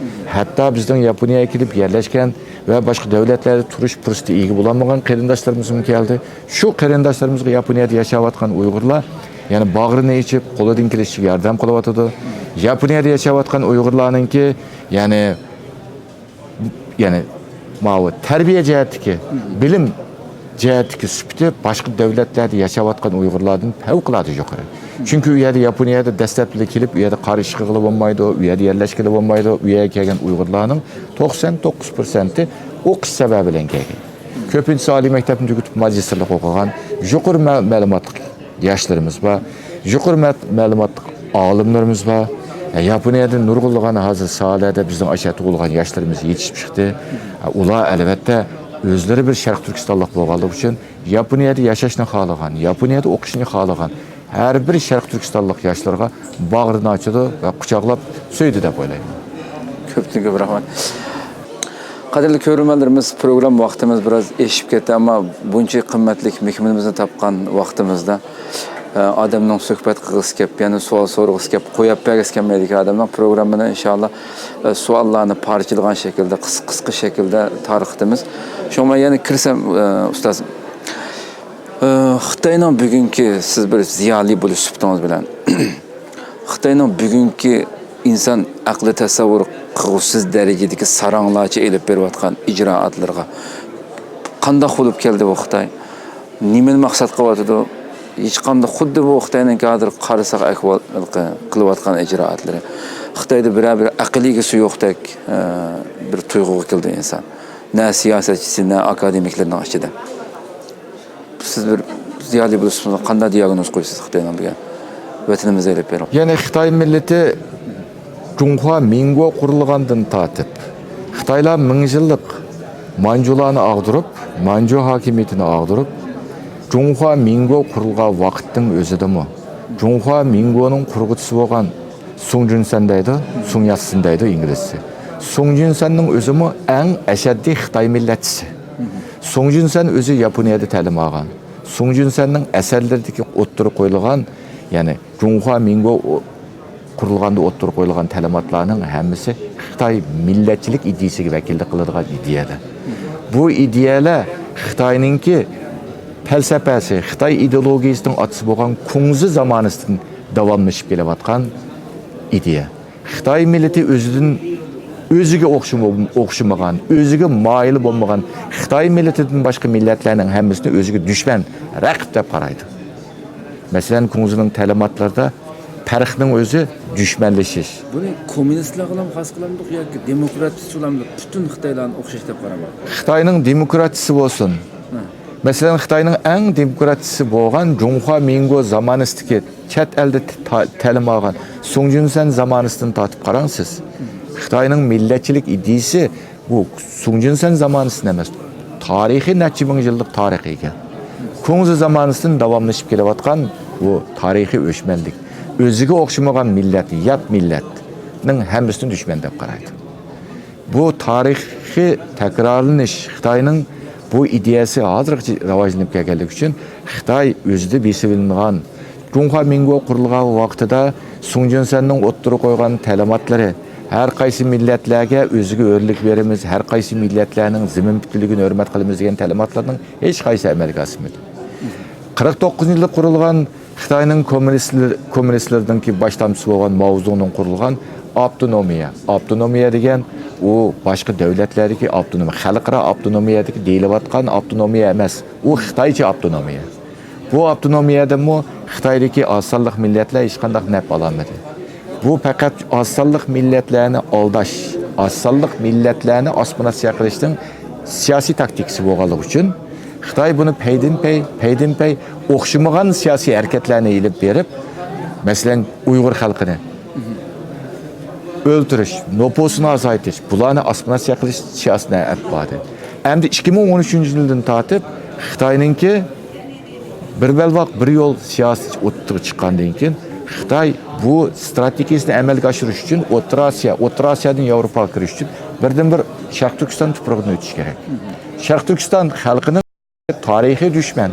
ھەتتا بىزنىڭ ياپونىيەگە كېلىپ يەرلەشكەن ۋە باشقا دۆلەتلەردە تۇرۇش پۇرسىتىگە ئىگە بولالمىغان قېرىنداشلىرىمىزمۇ كەلدى. شۇ قېرىنداشلىرىمىزغا ياپونىيەدە ياشاۋاتقان ئۇيغۇرلار يەنە باغرىنى ئېچىپ، قولىدىن كېلىشىچە ياردەم قىلىۋاتىدۇ. ياپونىيەدە ياشاۋاتقان ئۇيغۇرلارنىڭكى، يەنى يەنى ماۋۇ تەربىيە جەھەتتىكى، بىلىم جەھەتتىكى سۈپىتى باشقا دۆلەتلەردە ياشاۋاتقان ئۇيغۇرلاردىن پەۋقۇلئاددە يۇقىرى. چۈنكى ئۇ يەردە، ياپونىيەدە دەسلەپلا كېلىپ، ئۇ يەردە قارىشى قىلغىلى بولمايدۇ، ئۇ يەردە يەرلەشكىلى بولمايدۇ. ئۇ يەرگە كەلگەن ئۇيغۇرلارنىڭ توقسان توققۇز پىرسەنتى ئوقۇش سەۋەبى بىلەن كەلگەن. كۆپىنچىسى ئالىي مەكتەپنى تۈگىتىپ ماگىستىرلىق ئوقۇغان، يۇقىرى مە-، مەلۇماتلىق ياشلىرىمىز بار، يۇقىرى مە-، مەلۇماتلىق ئالىملىرىمىز بار. ياپونىيەدىن نۇرغۇنلىغان ھازىر ساھەلەردە بىزنىڭ ئاشۇ تۇغۇلغان ياشلىرىمىز يېتىشىپ چىقتى. ئۇلار ئەلۋەتتە ئۆزلىرى بىر شەرقىي تۈركىستانلىق بولغانلىقى ئۈچۈن ياپونىيەدە ياشاشنى خالىغان، ياپونىيەدە ئوقۇشنى خالىغان ھەر بىر شەرقىي تۈركىستانلىق ياشلىرىغا باغرىنى ئاچىدۇ ۋە قۇچاقلاپ سۆيىدۇ دەپ ئويلايمەن. كۆپتىن كۆپ رەھمەت. قەدىرلىك كۆرۈرمەنلىرىمىز، پروگرامما ۋاقتىمىز بىراز ئېشىپ كەتتى، ئەمما بۇنچە قىممەتلىك مېھمىنىمىزنى تاپقان ۋاقتىمىزدا، ئە، ئادەمنىڭ سۆھبەت قىلغۇسى كەپ، يەنە سوئال سورىغۇسى كەپ، قويۇپ بەرگۈسى كەلمەيدىكەن ئادەمنىڭ. پروگراممىنى ئىنشاللا، ئە، سوئاللارنى پارچىلىغان شەكىلدە، قىس-، قىسقا شەكىلدە تارقىتىمىز. شۇڭا مەن يەنە كىرسەم، ئە، ئۇستاز، ئە، خىتاينىڭ بۈگۈنكى، سىز بىر زىيالىي بولۇش سۈپىتىڭىز بىلەن، خىتاينىڭ بۈگۈنكى ئىنسان ئەقلى تەسەۋۋۇر قىلغۇسىز دەرىجىدىكى ساراڭلارچە ئېلىپ بېرىۋاتقان ئىجرائاتلىرىغا قانداق بولۇپ كەلدى بۇ خىتاي؟ نېمىنى مەقسەت قىلىۋاتىدۇ؟ ھېچقانداق، خۇددى بۇ خىتاينىڭكى ھازىر قارىساق ئەھۋال قىلىۋاتقان ئىجرائاتلىرى. خىتايدا بىرەر بىر ئەقىل ئىگىسى يوقتەك، ئە، بىر تۇيغۇغا كېلىدۇ ئىنسان. نە سىياسەتچىسى، نە ئاكادېمىكلىرىنىڭ ئىچىدە. سىز بىر زىيالىي بولۇشىڭىزغا قانداق دىياگنوز قويىسىز خىتاينىڭ بۈگۈن ۋەتىنىمىزدە ئېلىپ بېرىپ؟ يەنى خىتاي مىللىتى جۇڭخۇا مىڭگو قۇرۇلغاندىن تارتىپ، خىتايلار مىڭ يىللىق مانجۇلارنى ئاغدۇرۇپ، مانجۇ ھاكىمىيىتىنى ئاغدۇرۇپ، جۇڭخۇا مىڭگو قۇرۇلغان ۋاقىتنىڭ ئۆزىدىمۇ جۇڭخۇا مىڭگونىڭ قۇرغۇچىسى بولغان سۇڭ جۈنسەن دەيدۇ، سۇڭ ياتسىن دەيدۇ ئىنگلىزچە. سۇڭ جۈنسەننىڭ ئۆزىمۇ ئەڭ ئەشەددىي خىتاي مىللەتچىسى. سۇڭ جۈنسەن ئۆزى ياپونىيەدە تەلىم ئالغان. سۇڭ جۈنسەننىڭ ئەسەرلىرىدىكى ئوتتۇرىغا قويۇلغان، يەنى جۇڭخۇا مىڭگو ئو-، قۇرۇلغاندا ئوتتۇرىغا قويۇلغان تەلىماتلارنىڭ ھەممىسى خىتاي مىللەتچىلىك ئىدىيىسىگە ۋەكىللىك قىلىدىغان ئىدىيەلەر. بۇ ئىدىيەلەر خىتاينىڭكى پەلسەپەسى، خىتاي ئىدېئولوگىيىسىنىڭ ئاتىسى بولغان كۇڭزى زامانىسىدىن داۋاملىشىپ كېلىۋاتقان ئىدىيە. خىتاي مىللىتى ئۆزىدىن، ئۆزىگە ئوخشىما-، ئوخشىمىغان، ئۆزىگە مايىل بولمىغان، خىتاي مىللىتىدىن باشقا مىللەتلەرنىڭ ھەممىسىنى ئۆزىگە دۈشمەن، رەقىب دەپ قارايدۇ. مەسىلەن، كۇڭزىنىڭ تەلىماتلىرىدا پەرقنىڭ ئۆزى دۈشمەنلىشىش. بۇنى كوممۇنىستلارغىلا خاس قىلامدۇق ياكى دېموكراتچىلارمۇ پۈتۈن خىتايلارنى ئوخشاش دەپ قارىمايدۇ؟ خىتاينىڭ دېموكراتچىسى بولسۇن، ھە. مەسىلەن، خىتاينىڭ ئەڭ دېموكراتچىسى بولغان جۇڭخۇا مىڭگو زامانىسىدىكى چەت ئەلدە تا-، تەلىم ئالغان سۇڭ جۈنسەن زامانىسىدىن تارتىپ قاراڭ سىز. خىتاينىڭ مىللەتچىلىك ئىدىيىسى بۇ سۇڭ جۈنسەن زامانىسىدىن ئەمەس، تارىخىي نەچچە مىڭ يىللىق تارىخقا ئىگە. كۇڭزى زامانىسىدىن داۋاملىشىپ كېلىۋاتقان بۇ تارىخىي ئۆچمەنلىك، ئۆزىگە ئوخشىمىغان مىللەت، يات مىللەتنىڭ ھەممىسىنى دۈشمەن دەپ قارايدۇ. بۇ تارىخىي تەكرارلىنىش خىتاينىڭ بۇ ئىدىيەسى ھازىرغىچە راۋاجلىنىپ كەلگەنلىكى ئۈچۈن خىتاي ئۆزىدە بېسىۋېلىنغان جۇڭخۇا مىڭگو قۇرۇلغان ۋاقتىدا سۇڭ جۈنسەننىڭ ئوتتۇرىغا قويغان تەلىماتلىرى، ھەر قايسى مىللەتلەرگە ئۆزىگە ھۆرلۈك بېرىمىز، ھەر قايسى مىللەتلەرنىڭ زېمىن پۈتۈنلۈكىنى ھۆرمەت قىلىمىز دېگەن تەلىماتلارنىڭ ھېچقايسى ئەمەلگە ئاشمىدى. قىرىق توققۇزىنچى يىلى قۇرۇلغان خىتاينىڭ كوممۇنىستلىرى، كوممۇنىستلىرىنىڭكى باش تامچىسى بولغان ماۋزېدۇڭنىڭ قۇرۇلغان ئاپتونومىيە. ئاپتونومىيە دېگەن ئۇ باشقا دۆلەتلەردىكى ئاپتونومىيە، خەلقئارا ئاپتونومىيەدىكى دېيىلىۋاتقان ئاپتونومىيە ئەمەس. ئۇ خىتايچە ئاپتونومىيە. بۇ ئاپتونومىيەدىنمۇ خىتايدىكى ئاز سانلىق مىللەتلەر ھېچقانداق نەپ ئالالمىدى. بۇ پەقەت ئاز سانلىق مىللەتلەرنى ئالداش، ئاز سانلىق مىللەتلەرنى ئاسسىمىلياتسىيە قىلىشنىڭ سىياسىي تاكتىكىسى بولغانلىقى ئۈچۈن خىتاي بۇنى پەيدىنپەي، پەيدىنپەي ئوخشىمىغان سىياسىي ھەرىكەتلەرنى ئېلىپ بېرىپ، مەسىلەن، ئۇيغۇر خەلقىنى ئۆلتۈرۈش، نوپۇسىنى ئازايتىش، بۇلارنى ئاسسىمىلياتسىيە قىلىش سىياسىتىنى ئەپ باردى. ئەمدى ئىككى مىڭ ئون ئۈچىنچى يىلدىن تارتىپ خىتاينىڭكى بىر بەلباغ، بىر يول سىياسىتى ئوتتۇرىغا چىققاندىن كېيىن، خىتاي بۇ ئىستراتېگىيىسىنى ئەمەلگە ئاشۇرۇش ئۈچۈن ئوتتۇرا ئاسىيا، ئوتتۇرا ئاسىيادىن ياۋروپاغا كىرىش ئۈچۈن بىردىن بىر شەرقىي تۈركىستان تۇپرىقىدىن ئۆتۈش كېرەك. شەرقىي تۈركىستان خەلقىنىڭ تارىخىي دۈشمەن،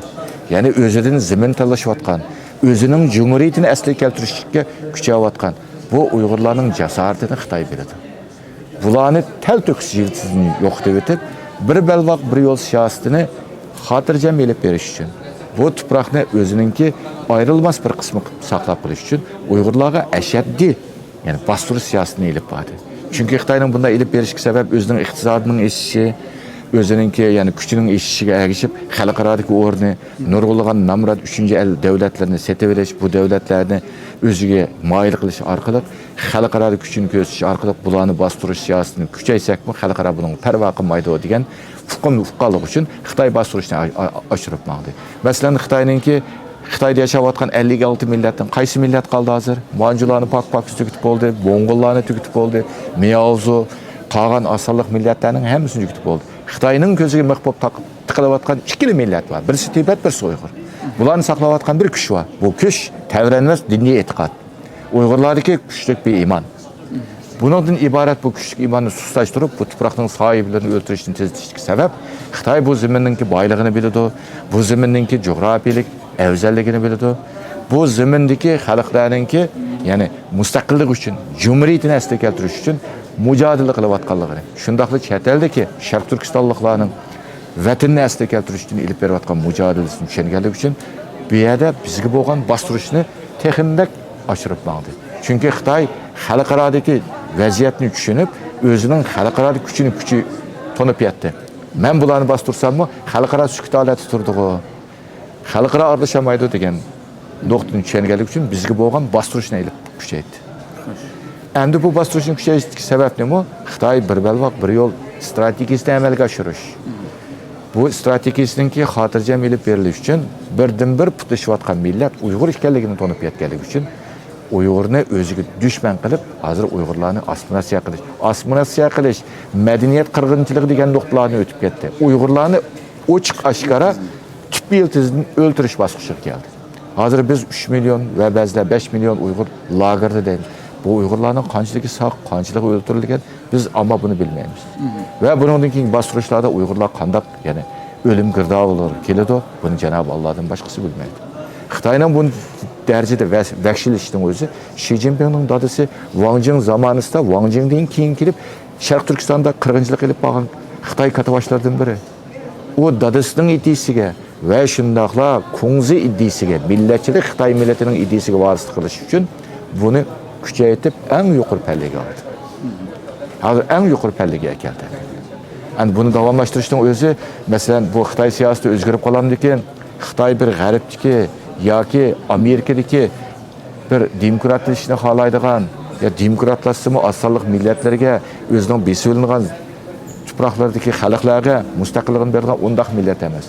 يەنى ئۆزىدىن زېمىن تالىشىۋاتقان، ئۆزىنىڭ جۇمھۇرىيىتىنى ئەسلىگە كەلتۈرۈشكە كۈچەۋاتقان بۇ ئۇيغۇرلارنىڭ جاسارىتىنى خىتاي بىلىدۇ. بۇلارنى تەلتۆكۈس يىلتىزىدىن يوقىتىۋېتىپ، بىر بەلباغ، بىر يول سىياسىتىنى خاتىرجەم ئېلىپ بېرىش ئۈچۈن، بۇ تۇپراقنى ئۆزىنىڭكى ئايرىلماس بىر قىسمى قىلىپ ساقلاپ قېلىش ئۈچۈن ئۇيغۇرلارغا ئەشەددىي، يەنى باستۇرۇش سىياسىتىنى ئېلىپ باردى. چۈنكى خىتاينىڭ بۇنداق ئېلىپ بېرىشىگە سەۋەب ئۆزىنىڭ ئىقتىسادىنىڭ ئېشىشى، ئۆزىنىڭكى، يەنى كۈچىنىڭ ئېشىشىگە ئەگىشىپ، خەلقئارادىكى ئورنى، نۇرغۇنلىغان نامرات ئۈچىنچى ئەل دۆلەتلىرىنى سېتىۋېلىش، بۇ دۆلەتلەرنى ئۆزىگە مايىل قىلىش ئارقىلىق، خەلقئارادا كۈچىنى كۆرسىتىش ئارقىلىق بۇلارنى باستۇرۇش سىياسىتىنى كۈچەيتسەكمۇ، خەلقئارا بۇنىڭغا پەرۋا قىلمايدۇ دېگەن ئۇقۇمنى ئۇققانلىقى ئۈچۈن خىتاي باستۇرۇشنى ئا-، ئا-، ئاشۇرۇپ ماڭدى. مەسىلەن، خىتاينىڭكى، خىتايدا ياشاۋاتقان ئەللىك ئالتە مىللەتتىن قايسى مىللەت قالدى ھازىر؟ مانجۇلارنى پاك-پاكىز تۈگىتىپ بولدى، موڭغۇللارنى تۈگىتىپ بولدى، مياۋزۇ، قالغان ئاز سانلىق مىللەتلەرنىڭ ھەممىسىنى تۈگىتىپ بولدى. خىتاينىڭ كۆزىگە مىخ بولۇپ تاق-، تىقىلىۋاتقان ئىككىلا مىللەت بار. بىرسى تىبەت، بىرسى ئۇيغۇر. بۇلارنى ساقلاۋاتقان بىر كۈچ بار. بۇ كۈچ تەۋرەنمەس دىنىي ئېتىقاد. ئۇيغۇرلاردىكى كۈچلۈك بىر ئىمان. بۇنىڭدىن ئىبارەت بۇ كۈچلۈك ئىماننى سۇسلاشتۇرۇپ، بۇ تۇپراقنىڭ ساھىبلىرىنى ئۆلتۈرۈشتىن تېزلىتىشتىكى سەۋەب، خىتاي بۇ زېمىننىڭكى بايلىقىنى بىلىدۇ، بۇ زېمىننىڭكى جۇغراپىيىلىك ئەۋزەللىكىنى بىلىدۇ. بۇ زېمىندىكى خەلقلەرنىڭكى، يەنى مۇستەقىللىق ئۈچۈن، جۇمھۇرىيىتىنى ئەسلىگە كەلتۈرۈش ئۈچۈن مۇجادىلە قىلىۋاتقانلىقىنى، شۇنداقلا چەت ئەلدىكى شەرقىي تۈركىستانلىقلارنىڭ ۋەتىنىنى ئەسلىگە كەلتۈرۈش ئۈچۈن ئېلىپ بېرىۋاتقان مۇجادىلىسىنى چۈشەنگەنلىكى ئۈچۈن، بۇ يەردە بىزگە بولغان باستۇرۇشنى تېخىمۇ بەك ئاشۇرۇپ ماڭدى. چۈنكى خىتاي خەلقئارادىكى ۋەزىيەتنى چۈشىنىپ، ئۆزىنىڭ خەلقئارادىكى كۈچىنى، كۈچى تونۇپ يەتتى. مەن بۇلارنى باستۇرساممۇ، خەلقئارا سۈكۈت ھالەتتە تۇرىدىغۇ، خەلقئارا ئارىلىشالمايدۇ دېگەن نۇقتىنى چۈشەنگەنلىكى ئۈچۈن بىزگە بولغان باستۇرۇشنى ئېلىپ كۈچەيتتى. ئەمدى بۇ باستۇرۇشنى كۈچەيتىشتىكى سەۋەب نېمە؟ خىتاي بىر بەلباغ، بىر يول ئىستراتېگىيىسىنى ئەمەلگە ئاشۇرۇش. بۇ ئىستراتېگىيىسىنىڭكى خاتىرجەم ئېلىپ بېرىلىشى ئۈچۈن بىردىنبىر پۇتلىشىۋاتقان مىللەت ئۇيغۇر ئىكەنلىكىنى تونۇپ يەتكەنلىكى ئۈچۈن ئۇيغۇرنى ئۆزىگە دۈشمەن قىلىپ، ھازىر ئۇيغۇرلارنى ئاسسىمىلياتسىيە قىلىش، ئاسسىمىلياتسىيە قىلىش، مەدەنىيەت قىرغىنچىلىقى دېگەن نۇقتىلاردىن ئۆتۈپ كەتتى. ئۇيغۇرلارنى ئوچۇق-ئاشكارا تۈپ يىلتىزىدىن ئۆلتۈرۈش باسقۇچىغا كەلدى. ھازىر بىز ئۈچ مىليون ۋە بەزىلەر بەش مىليون ئۇيغۇر لاگېردا دەيمىز. بۇ ئۇيغۇرلارنىڭ قانچىلىكى ساق، قانچىلىكى ئۆلتۈرۈلگەن، بىز ئەمما بۇنى بىلمەيمىز. ۋە بۇنىڭدىن كېيىنكى باستۇرۇشلاردا ئۇيغۇرلار قانداق، يەنى ئۆلۈم گىردابىلىرىغا كېلىدۇ، بۇنى جانابى ئاللادىن باشقىسى بىلمەيدۇ. خىتاينىڭ بۇ دەرىجىدە ۋەس-، ۋەھشىيلىشىشىنىڭ ئۆزى شى جىنپىڭنىڭ دادىسى ۋاڭ جىڭ زامانىسىدا، ۋاڭ جىڭدىن كېيىن كېلىپ شەرقىي تۈركىستاندا قىرغىنچىلىق ئېلىپ بارغان خىتاي كاتتىباشلىرىدىن بىرى. ئۇ دادىسىنىڭ ئىدىيىسىگە ۋە شۇنداقلا كۇڭزى ئىدىيىسىگە، مىللەتچىلىك خىتاي مىللىتىنىڭ ئىدىيىسىگە ۋارىسلىق قىلىش ئۈچۈن بۇنى كۈچەيتىپ، ئەڭ يۇقىرى پەللىگە ئالدى. ھازىر ئەڭ يۇقىرى پەللىگە ئەكەلدى. ئەمدى بۇنى داۋاملاشتۇرۇشنىڭ ئۆزى، مەسىلەن، بۇ خىتاي سىياسىتى ئۆزگىرىپ قالامدىكىن، خىتاي بىر غەربتىكى ياكى ئامېرىكىدىكى بىر دېموكراتلىشىشنى خالايدىغان، يا دېموكراتلاشسىمۇ ئاز سانلىق مىللەتلەرگە، ئۆزىنىڭ بېسىۋېلىنغان تۇپراقلىرىدىكى خەلقلەرگە مۇستەقىللىقىنى بېرىدىغان ئۇنداق مىللەت ئەمەس.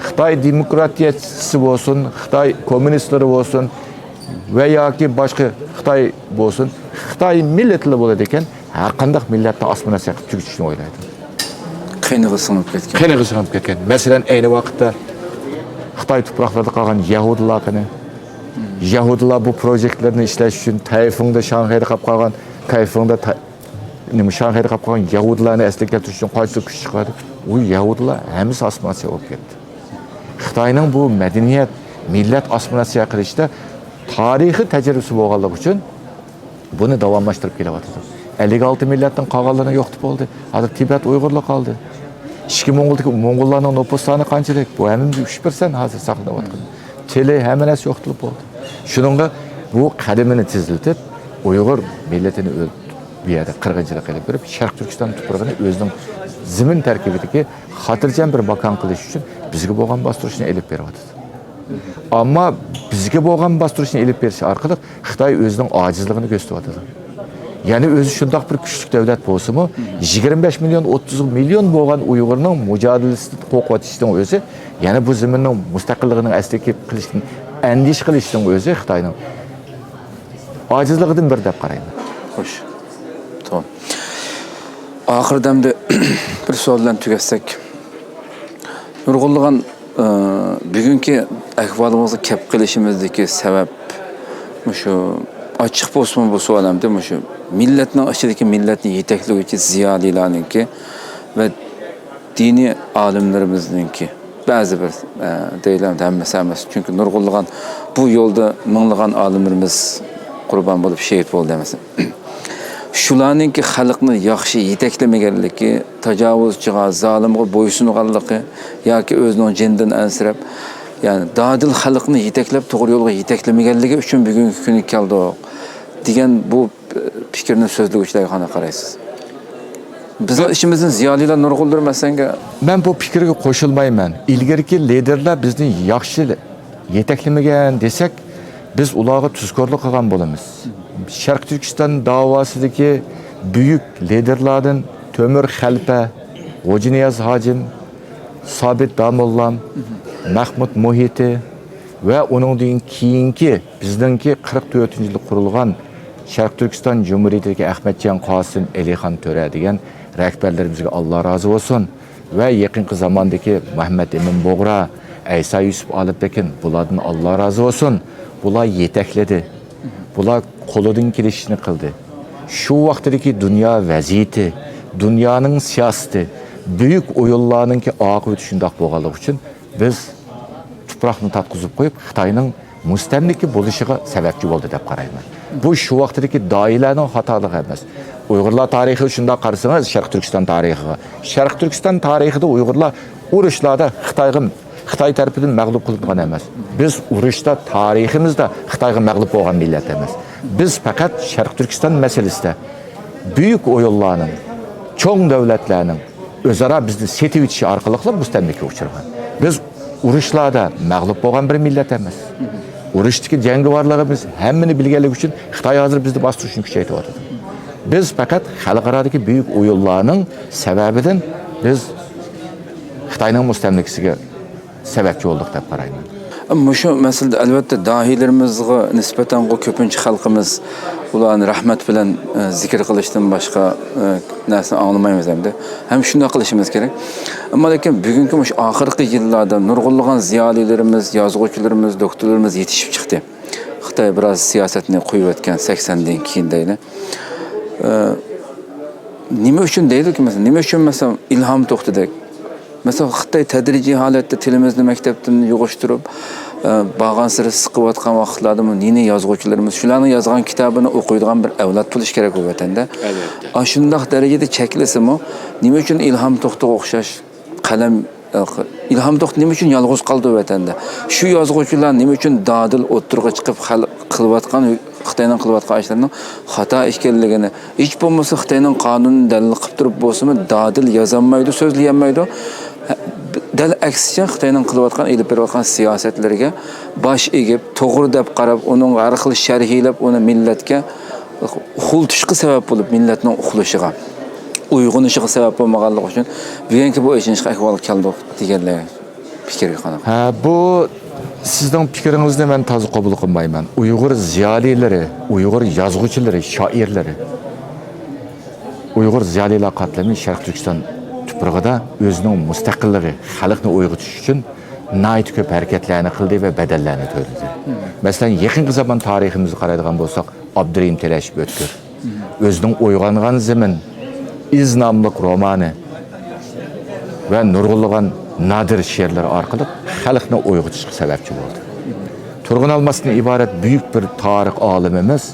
خىتاي دېموكراتىيەچىسى بولسۇن، خىتاي كوممۇنىستلىرى بولسۇن ۋە ياكى باشقا خىتاي بولسۇن، خىتاي مىللىتىلا بولىدىكەن، ھەر قانداق مىللەتنى ئاسسىمىلياتسىيە قىلىپ تۈگىتىشنى ئويلايدۇ. قېنىغا سىڭىپ كەتكەن. قېنىغا سىڭىپ كەتكەن. مەسىلەن، ئەينى ۋاقىتتا خىتاي تۇپراقلىرىدا قالغان يەھۇدىيلار قېنى؟ يەھۇدىيلار بۇ پروژېكتلارنى ئىشلەش ئۈچۈن تەيفۇڭدا، شاڭخەيدە قاپ قالغان، تەيفۇڭدا تە-، نېمە، شاڭخەيدە قاپ قالغان يەھۇدىيلارنى ئەسلىگە كەلتۈرۈش ئۈچۈن قانچىلىك كۈچ چىقاردى؟ ئۇ يەھۇدىيلار ھەممىسى ئاسسىمىلياتسىيە بولۇپ كەتتى. خىتاينىڭ بۇ مەدەنىيەت، مىللەت ئاسسىمىلياتسىيە قىلىشتا تارىخىي تەجرىبىسى بولغانلىقى ئۈچۈن بۇنى داۋاملاشتۇرۇپ كېلىۋاتىدۇ. ئەللىك ئالتە مىللەتنىڭ قالغانلىرىنى يوقىتىپ بولدى. ھازىر تىبەت ئۇيغۇرلار قالدى. ئىچكى موڭغۇلدىكى موڭغۇللارنىڭ نوپۇس سانى قانچىلىك؟ بۇ ھەممىمىز ئۈچ پىرسەنت ھازىر ساقلىنىۋاتقان. تىلى، ھەممە نەرسە يوقىتىلىپ بولدى. شۇنىڭغا بۇ قەدىمىنى تېزلىتىپ، ئۇيغۇر مىللىتىنى ئۆل-، بۇ يەردە قىرغىنچىلىق قىلىپ بېرىپ، شەرقىي تۈركىستان تۇپرىقىنى ئۆزىنىڭ زېمىن تەركىبىدىكى خاتىرجەم بىر ماكان قىلىش ئۈچۈن بىزگە بولغان باستۇرۇشنى ئېلىپ بېرىۋاتىدۇ. ئەمما بىزگە بولغان باستۇرۇشنى ئېلىپ بېرىش ئارقىلىق خىتاي ئۆزىنىڭ ئاجىزلىقىنى كۆرسىتىۋاتىدۇ. يەنى ئۆزى شۇنداق بىر كۈچلۈك دۆلەت بولسىمۇ، يىگىرمە بەش مىليون، ئوتتۇز مىليون بولغان ئۇيغۇرنىڭ مۇجادىلىسىدىن قورقۇۋېتىشنىڭ ئۆزى، يەنى بۇ زېمىننىڭ مۇستەقىللىقىنىڭ ئەسلىگە كېلىپ قېلىشىدىن ئەندىشە قىلىشنىڭ ئۆزى خىتاينىڭ ئاجىزلىقىدىن بىرى دەپ قارايمەن. خوش. توغرا. ئاخىرىدا ئەمدى بىر سوئال بىلەن تۈگەتسەك. نۇرغۇنلىغان، ئى، بۈگۈنكى ئەھۋالىمىزغا كەپ قېلىشىمىزدىكى سەۋەب مۇشۇ، ئاچچىق بولسىمۇ بۇ سوئال ئەمدى مۇشۇ مىللەتنىڭ ئىچىدىكى مىللەتنى يېتەكلىگۈچى زىيالىيلارنىڭكى ۋە دىنىي ئالىملىرىمىزنىڭكى بەزى بىر، ئە، دەيلى ھەممىسى ئەمەس. چۈنكى نۇرغۇنلىغان بۇ يولدا مىڭلىغان ئالىملىرىمىز قۇربان بولۇپ شېھىت بولدى ئەمەس. شۇلارنىڭكى خەلقنى ياخشى يېتەكلىمىگەنلىكى، تاجاۋۇزچىغا، زالىمغا بويسۇنغانلىقى ياكى ئۆزىنىڭ جېنىدىن ئەنسىرەپ، يەنى دادىل خەلقنى يېتەكلەپ، توغرا يولغا يېتەكلىمىگەنلىكى ئۈچۈن بۈگۈنكى كۈنگە كەلدۇق، دېگەن بۇ پىكىرنى سۆزلىگۈچىلەرگە قانداق قارايسىز؟ بىزنىڭ ئىچىمىزدىن زىيالىيلار نۇرغۇنلىرى مەسىلەنگە. مەن بۇ پىكىرگە قوشۇلمايمەن. ئىلگىرىكى لىدېرلار بىزنى ياخشى يېتەكلىمىگەن دېسەك، بىز ئۇلارغا تۇزكورلۇق قىلغان بولىمىز. شەرقىي تۈركىستان داۋاسىدىكى بۈيۈك لىدېرلاردىن تۆمۈر خەلپە، غوجىنىياز ھاجىم، سابىت داموللام، مەخمۇت مۇھىتى ۋە ئۇنىڭدىن كېيىنكى بىزنىڭكى قىرىق تۆتىنچى يىلدا قۇرۇلغان شەرقىي تۈركىستان جۇمھۇرىيىتىدىكى ئەخمەتجان قاسىم، ئەلىخان تۆرە دېگەن رەھبەرلىرىمىزگە ئاللا رازى بولسۇن. ۋە يېقىنقى زاماندىكى مەھمەت ئىمىن بۇغرا، ئەيسا يۈسۈپ ئالىپتېكىن، بۇلاردىن ئاللا رازى بولسۇن. بۇلار يېتەكلىدى. بۇلار قولىدىن كېلىشىنى قىلدى. شۇ ۋاقتىدىكى دۇنيا ۋەزىيىتى، دۇنيانىڭ سىياسىتى، بۈيۈك ئويۇنلارنىڭكى ئاقىۋىتى شۇنداق بولغانلىقى ئۈچۈن بىز تۇپراقنى تارتقۇزۇپ قويۇپ، خىتاينىڭ مۇستەملىكە بولۇشىغا سەۋەبچى بولدى دەپ قارايمەن. بۇ شۇ ۋاقتىدىكى داھىيلارنىڭ خاتالىقى ئەمەس. ئۇيغۇرلار تارىخى شۇنداق قارىسىڭىز، شەرقىي تۈركىستان تارىخىغا. شەرقىي تۈركىستان تارىخىدا ئۇيغۇرلار ئۇرۇشلاردا خىتايغا، خىتاي تەرىپىدىن مەغلۇپ قىلىنغان ئەمەس. بىز ئۇرۇشتا تارىخىمىزدا خىتايغا مەغلۇپ بولغان مىللەت ئەمەس. بىز پەقەت شەرقىي تۈركىستان مەسىلىسىدە بۈيۈك ئويۇنلارنىڭ، چوڭ دۆلەتلەرنىڭ ئۆزئارا بىزنى سېتىۋېتىشى ئارقىلىقلا مۇستەملىكىگە ئۇچرىغان. بىز ئۇرۇشلاردا مەغلۇپ بولغان بىر مىللەت ئەمەس. ئۇرۇشتىكى جەڭگىۋارلىقىمىز ھەممىنى بىلگەنلىكى ئۈچۈن خىتاي ھازىر بىزنى باستۇرۇشنى كۈچەيتىۋاتىدۇ. بىز پەقەت خەلقئارادىكى بۈيۈك ئويۇنلارنىڭ سەۋەبىدىن بىز خىتاينىڭ مۇستەملىكىسىگە سەۋەبچى بولدۇق دەپ قارايمەن. مۇشۇ مەسىلىدە، ئەلۋەتتە، داھىيلىرىمىزغا نىسبەتەنغۇ كۆپىنچە خەلقىمىز ئۇلارنى رەھمەت بىلەن، ئە، زىكىر قىلىشتىن باشقا، ئە، نەرسىنى ئاڭلىمايمىز ئەمدى. ھەم شۇنداق قىلىشىمىز كېرەك. ئەمما لېكىن بۈگۈنكى مۇشۇ ئاخىرقى يىللاردا نۇرغۇنلىغان زىيالىيلىرىمىز، يازغۇچىلىرىمىز، دوكتورلىرىمىز يېتىشىپ چىقتى. خىتاي بىراز سىياسەتنى قويۇۋەتكەن سەكسەندىن كېيىن دەيلى. ئە، نېمە ئۈچۈن دەيدۇكى، مەسىلەن، نېمە ئۈچۈن، مەسىلەن، ئىلھام توختىدەك؟ مەسىلەن، خىتاي تەدرىجىي ھالەتتە تىلىمىزنى مەكتەپتىن يىغىشتۇرۇپ، ئە، بارغانسېرى سىقىۋاتقان ۋاقىتلاردا بۇ نى-نى يازغۇچىلىرىمىز، شۇلارنىڭ يازغان كىتابىنى ئوقۇيدىغان بىر ئەۋلاد بولۇش كېرەك بۇ ۋەتەندە. ئەلۋەتتە. ئاشۇنداق دەرىجىدە چەكلىسىمۇ، نېمە ئۈچۈن ئىلھام توختىغا ئوخشاش قەلەم، ئە، ئىلھام توختى نېمە ئۈچۈن يالغۇز قالدى ۋەتەندە؟ شۇ يازغۇچىلار نېمە ئۈچۈن دادىل ئوتتۇرىغا چىقىپ، خەلق قىلىۋاتقان، خىتاينىڭ قىلىۋاتقان ئىشلىرىنىڭ خاتا ئىكەنلىكىنى، ھېچ بولمىسا خىتاينىڭ قانۇنىنى دەلىل قىلىپ تۇرۇپ بولسىمۇ، دادىل يازالمايدۇ، سۆزلىيەلمەيدۇ. دەل ئەكسىچە، خىتاينىڭ قىلىۋاتقان، ئېلىپ بېرىۋاتقان سىياسەتلىرىگە باش ئېگىپ، توغرا دەپ قاراپ، ئۇنىڭغا ھەر خىل شەرھ ئېلىپ، ئۇنى مىللەتكە ئۇخلىتىشقا سەۋەب بولۇپ، مىللەتنىڭ ئۇخلىشىغا، ئويغىنىشىغا سەۋەب بولمىغانلىقى ئۈچۈن بۈگۈنكى بۇ ئېچىنىشلىق ئەھۋالغا كەلدۇق دېگەنلەر. پىكرىگە قانداق؟ ھە، بۇ سىزنىڭ پىكرىڭىزنى مەن تازا قوبۇل قىلمايمەن. ئۇيغۇر زىيالىيلىرى، ئۇيغۇر يازغۇچىلىرى، شائىرلىرى، ئۇيغۇر زىيالىيلار قاتلىمى شەرقىي تۈركىستان تۇپرىقىدا ئۆزىنىڭ مۇستەقىللىقى، خەلقنى ئويغىتىش ئۈچۈن ناھايىتى كۆپ ھەرىكەتلەرنى قىلدى ۋە بەدەللەرنى تۆلىدى. مەسىلەن، يېقىنقى زامان تارىخىمىزغا قارايدىغان بولساق، ئابدۇرېھىم تىلەشىپ ئۆتكۈر ئۆزىنىڭ ئويغانغان زېمىن، ئىز ناملىق رومانى ۋە نۇرغۇنلىغان نادىر شېئىرلىرى ئارقىلىق خەلقنى ئويغىتىشقا سەۋەبچى بولدى. تۇرغۇن ئالماستىن ئىبارەت بۈيۈك بىر تارىخ ئالىمىمىز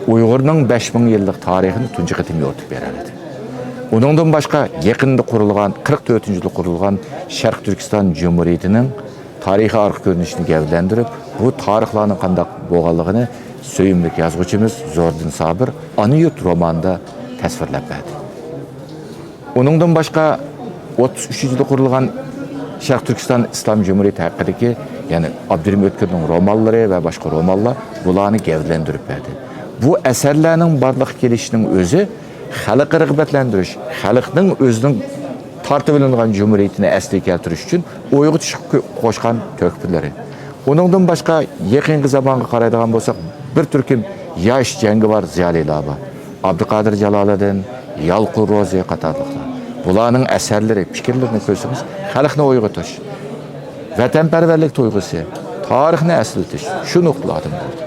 ئۇيغۇرنىڭ بەش مىڭ يىللىق تارىخىنى تۇنجى قېتىم يورۇتۇپ بېرەلىدى. ئۇنىڭدىن باشقا، يېقىندا قۇرۇلغان، قىرىق تۆتىنچى يىلدا قۇرۇلغان شەرقىي تۈركىستان جۇمھۇرىيىتىنىڭ تارىخىي ئارقا كۆرۈنۈشىنى گەۋدىلەندۈرۈپ، بۇ تارىخلارنىڭ قانداق بولغانلىقىنى سۆيۈملۈك يازغۇچىمىز زوردىن سابىر ئانا يۇرت رومانىدا تەسۋىرلەپ بەردى. ئۇنىڭدىن باشقا، ئوتتۇز ئۈچىنچى يىلدا قۇرۇلغان شەرقىي تۈركىستان ئىسلام جۇمھۇرىيىتى ھەققىدىكى، يەنى ئابدۇرېھىم ئۆتكۈرنىڭ رومانلىرى ۋە باشقا رومانلار بۇلارنى گەۋدىلەندۈرۈپ بەردى. بۇ ئەسەرلەرنىڭ بارلىققا كېلىشىنىڭ ئۆزى خەلققە رىغبەتلەندۈرۈش، خەلقنىڭ ئۆزىنىڭ تارتىۋېلىنغان جۇمھۇرىيىتىنى ئەسلىگە كەلتۈرۈش ئۈچۈن ئويغىتىشقا قوشقان تۆھپىلىرى. ئۇنىڭدىن باشقا، يېقىنقى زامانغا قارايدىغان بولساق، بىر تۈركۈم ياش جەڭگىۋار زىيالىيلار بار. ئابدۇقادىر جالالىدىن، يالقۇن روزى قاتارلىقلار. بۇلارنىڭ ئەسەرلىرى، پىكىرلىرىنى كۆرسىڭىز، خەلقنى ئويغىتىش، ۋەتەنپەرۋەرلىك تۇيغۇسى، تارىخنى ئەسلىتىش، شۇ نۇقتىلاردىن بولدى.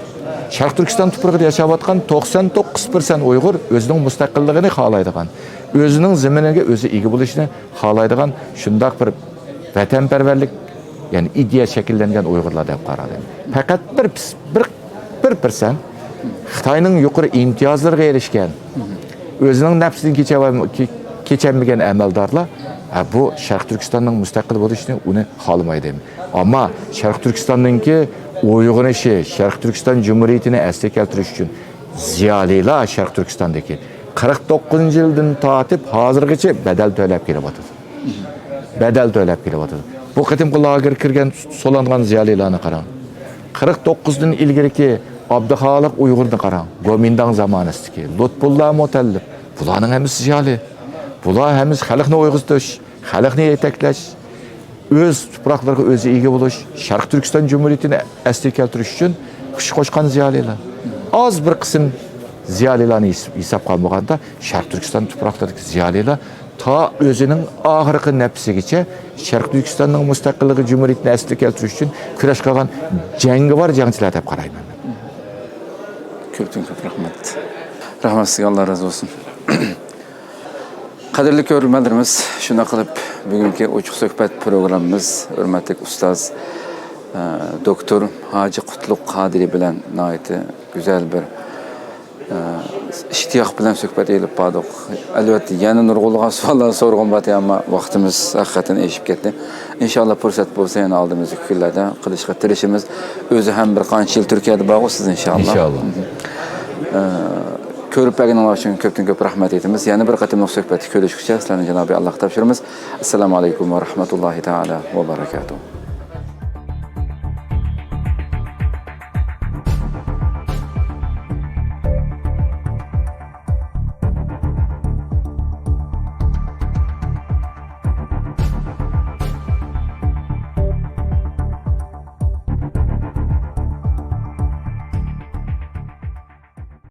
شەرقىي تۈركىستان تۇپرىقىدا ياشاۋاتقان توقسان توققۇز پىرسەنت ئۇيغۇر ئۆزىنىڭ مۇستەقىللىقىنى خالايدىغان، ئۆزىنىڭ زېمىنىگە ئۆزى ئىگە بولۇشنى خالايدىغان شۇنداق بىر ۋەتەنپەرۋەرلىك، يەنى ئىدىيە شەكىللەنگەن ئۇيغۇرلار دەپ قارايمەن. پەقەت بىر پىس-، بىر، بىر پىرسەنت خىتاينىڭ يۇقىرى ئىمتىيازلىرىغا ئېرىشكەن، ئۆزىنىڭ نەپسىدىن كېچەۋەم-، كې-، كېچەلمىگەن ئەمەلدارلار، ھە، بۇ شەرقىي تۈركىستاننىڭ مۇستەقىل بولۇشىنى ئۇنى خالىمايدۇ. ئەمما شەرقىي تۈركىستاننىڭكى ئويغىنىشى، شەرقىي تۈركىستان جۇمھۇرىيىتىنى ئەسلىگە كەلتۈرۈش ئۈچۈن زىيالىيلار شەرقىي تۈركىستاندىكى قىرىق توققۇزىنچى يىلدىن تارتىپ ھازىرغىچە بەدەل تۆلەپ كېلىۋاتىدۇ. بەدەل تۆلەپ كېلىۋاتىدۇ. بۇ قېتىمقى لاگېرغا كىرگەن، سولانغان زىيالىيلارنى قاراڭ. قىرىق توققۇزدىن ئىلگىرىكى ئابدۇخالىق ئۇيغۇرنى قاراڭ. گومىنداڭ زامانىسىدىكى لۇتپۇللا مۇتەللىپ. بۇلارنىڭ ھەممىسى زىيالىي. بۇلار ھەممىسى خەلقنى ئويغىتىش، خەلقنى يېتەكلەش، ئۆز تۇپراقلىرىغا ئۆزى ئىگە بولۇش، شەرقىي تۈركىستان جۇمھۇرىيىتىنى ئەسلىگە كەلتۈرۈش ئۈچۈن كۈچ قوشقان زىيالىيلار. ئاز بىر قىسىم زىيالىيلارنى ھېس-، ھېسابقا ئالمىغاندا، شەرقىي تۈركىستان تۇپراقلىرىدىكى زىيالىيلار تا ئۆزىنىڭ ئاخىرقى نەپىسىگىچە شەرقىي تۈركىستاننىڭ مۇستەقىللىقى، جۇمھۇرىيىتىنى ئەسلىگە كەلتۈرۈش ئۈچۈن كۈرەش قىلغان جەڭگىۋار جەڭچىلەر دەپ قارايمەن مەن. كۆپتىن كۆپ رەھمەت. رەھمەت سىزگە، ئاللا رازى بولسۇن. قەدىرلىك كۆرۈرمەنلىرىمىز، شۇنداق قىلىپ بۈگۈنكى ئوچۇق سۆھبەت پروگراممىمىز ھۆرمەتلىك ئۇستاز، ئە، دوكتور ھاجى قۇتلۇق قادىرى بىلەن ناھايىتى گۈزەل بىر، ئە، ئىشتىياق بىلەن سۆھبەت ئېلىپ باردۇق. ئەلۋەتتە، يەنە نۇرغۇنلىغان سوئاللار سورىغۇم بار، ئەمما ۋاقتىمىز ھەقىقەتەن ئېشىپ كەتتى. ئىنشاللا پۇرسەت بولسا يەنە ئالدىمىزدىكى كۈنلەردە قىلىشقا تىرىشىمىز. ئۆزى ھەم بىر قانچە يىل تۈركىيەدە بارغۇ سىز، ئىنشاللا. ئىنشاللا. ئە، كۆرۈپ بەرگىنىڭلار ئۈچۈن كۆپتىن كۆپ رەھمەت ئېيتىمىز. يەنە بىر قېتىملىق سۆھبەتتە كۆرۈشكۈچە سىلەرنى جانابى ئاللاغا تاپشۇرىمىز. ئەسسالامۇ ئەلەيكۇم ۋە رەھمەتۇللاھى تائالا ۋە بەرەكاتۇھ.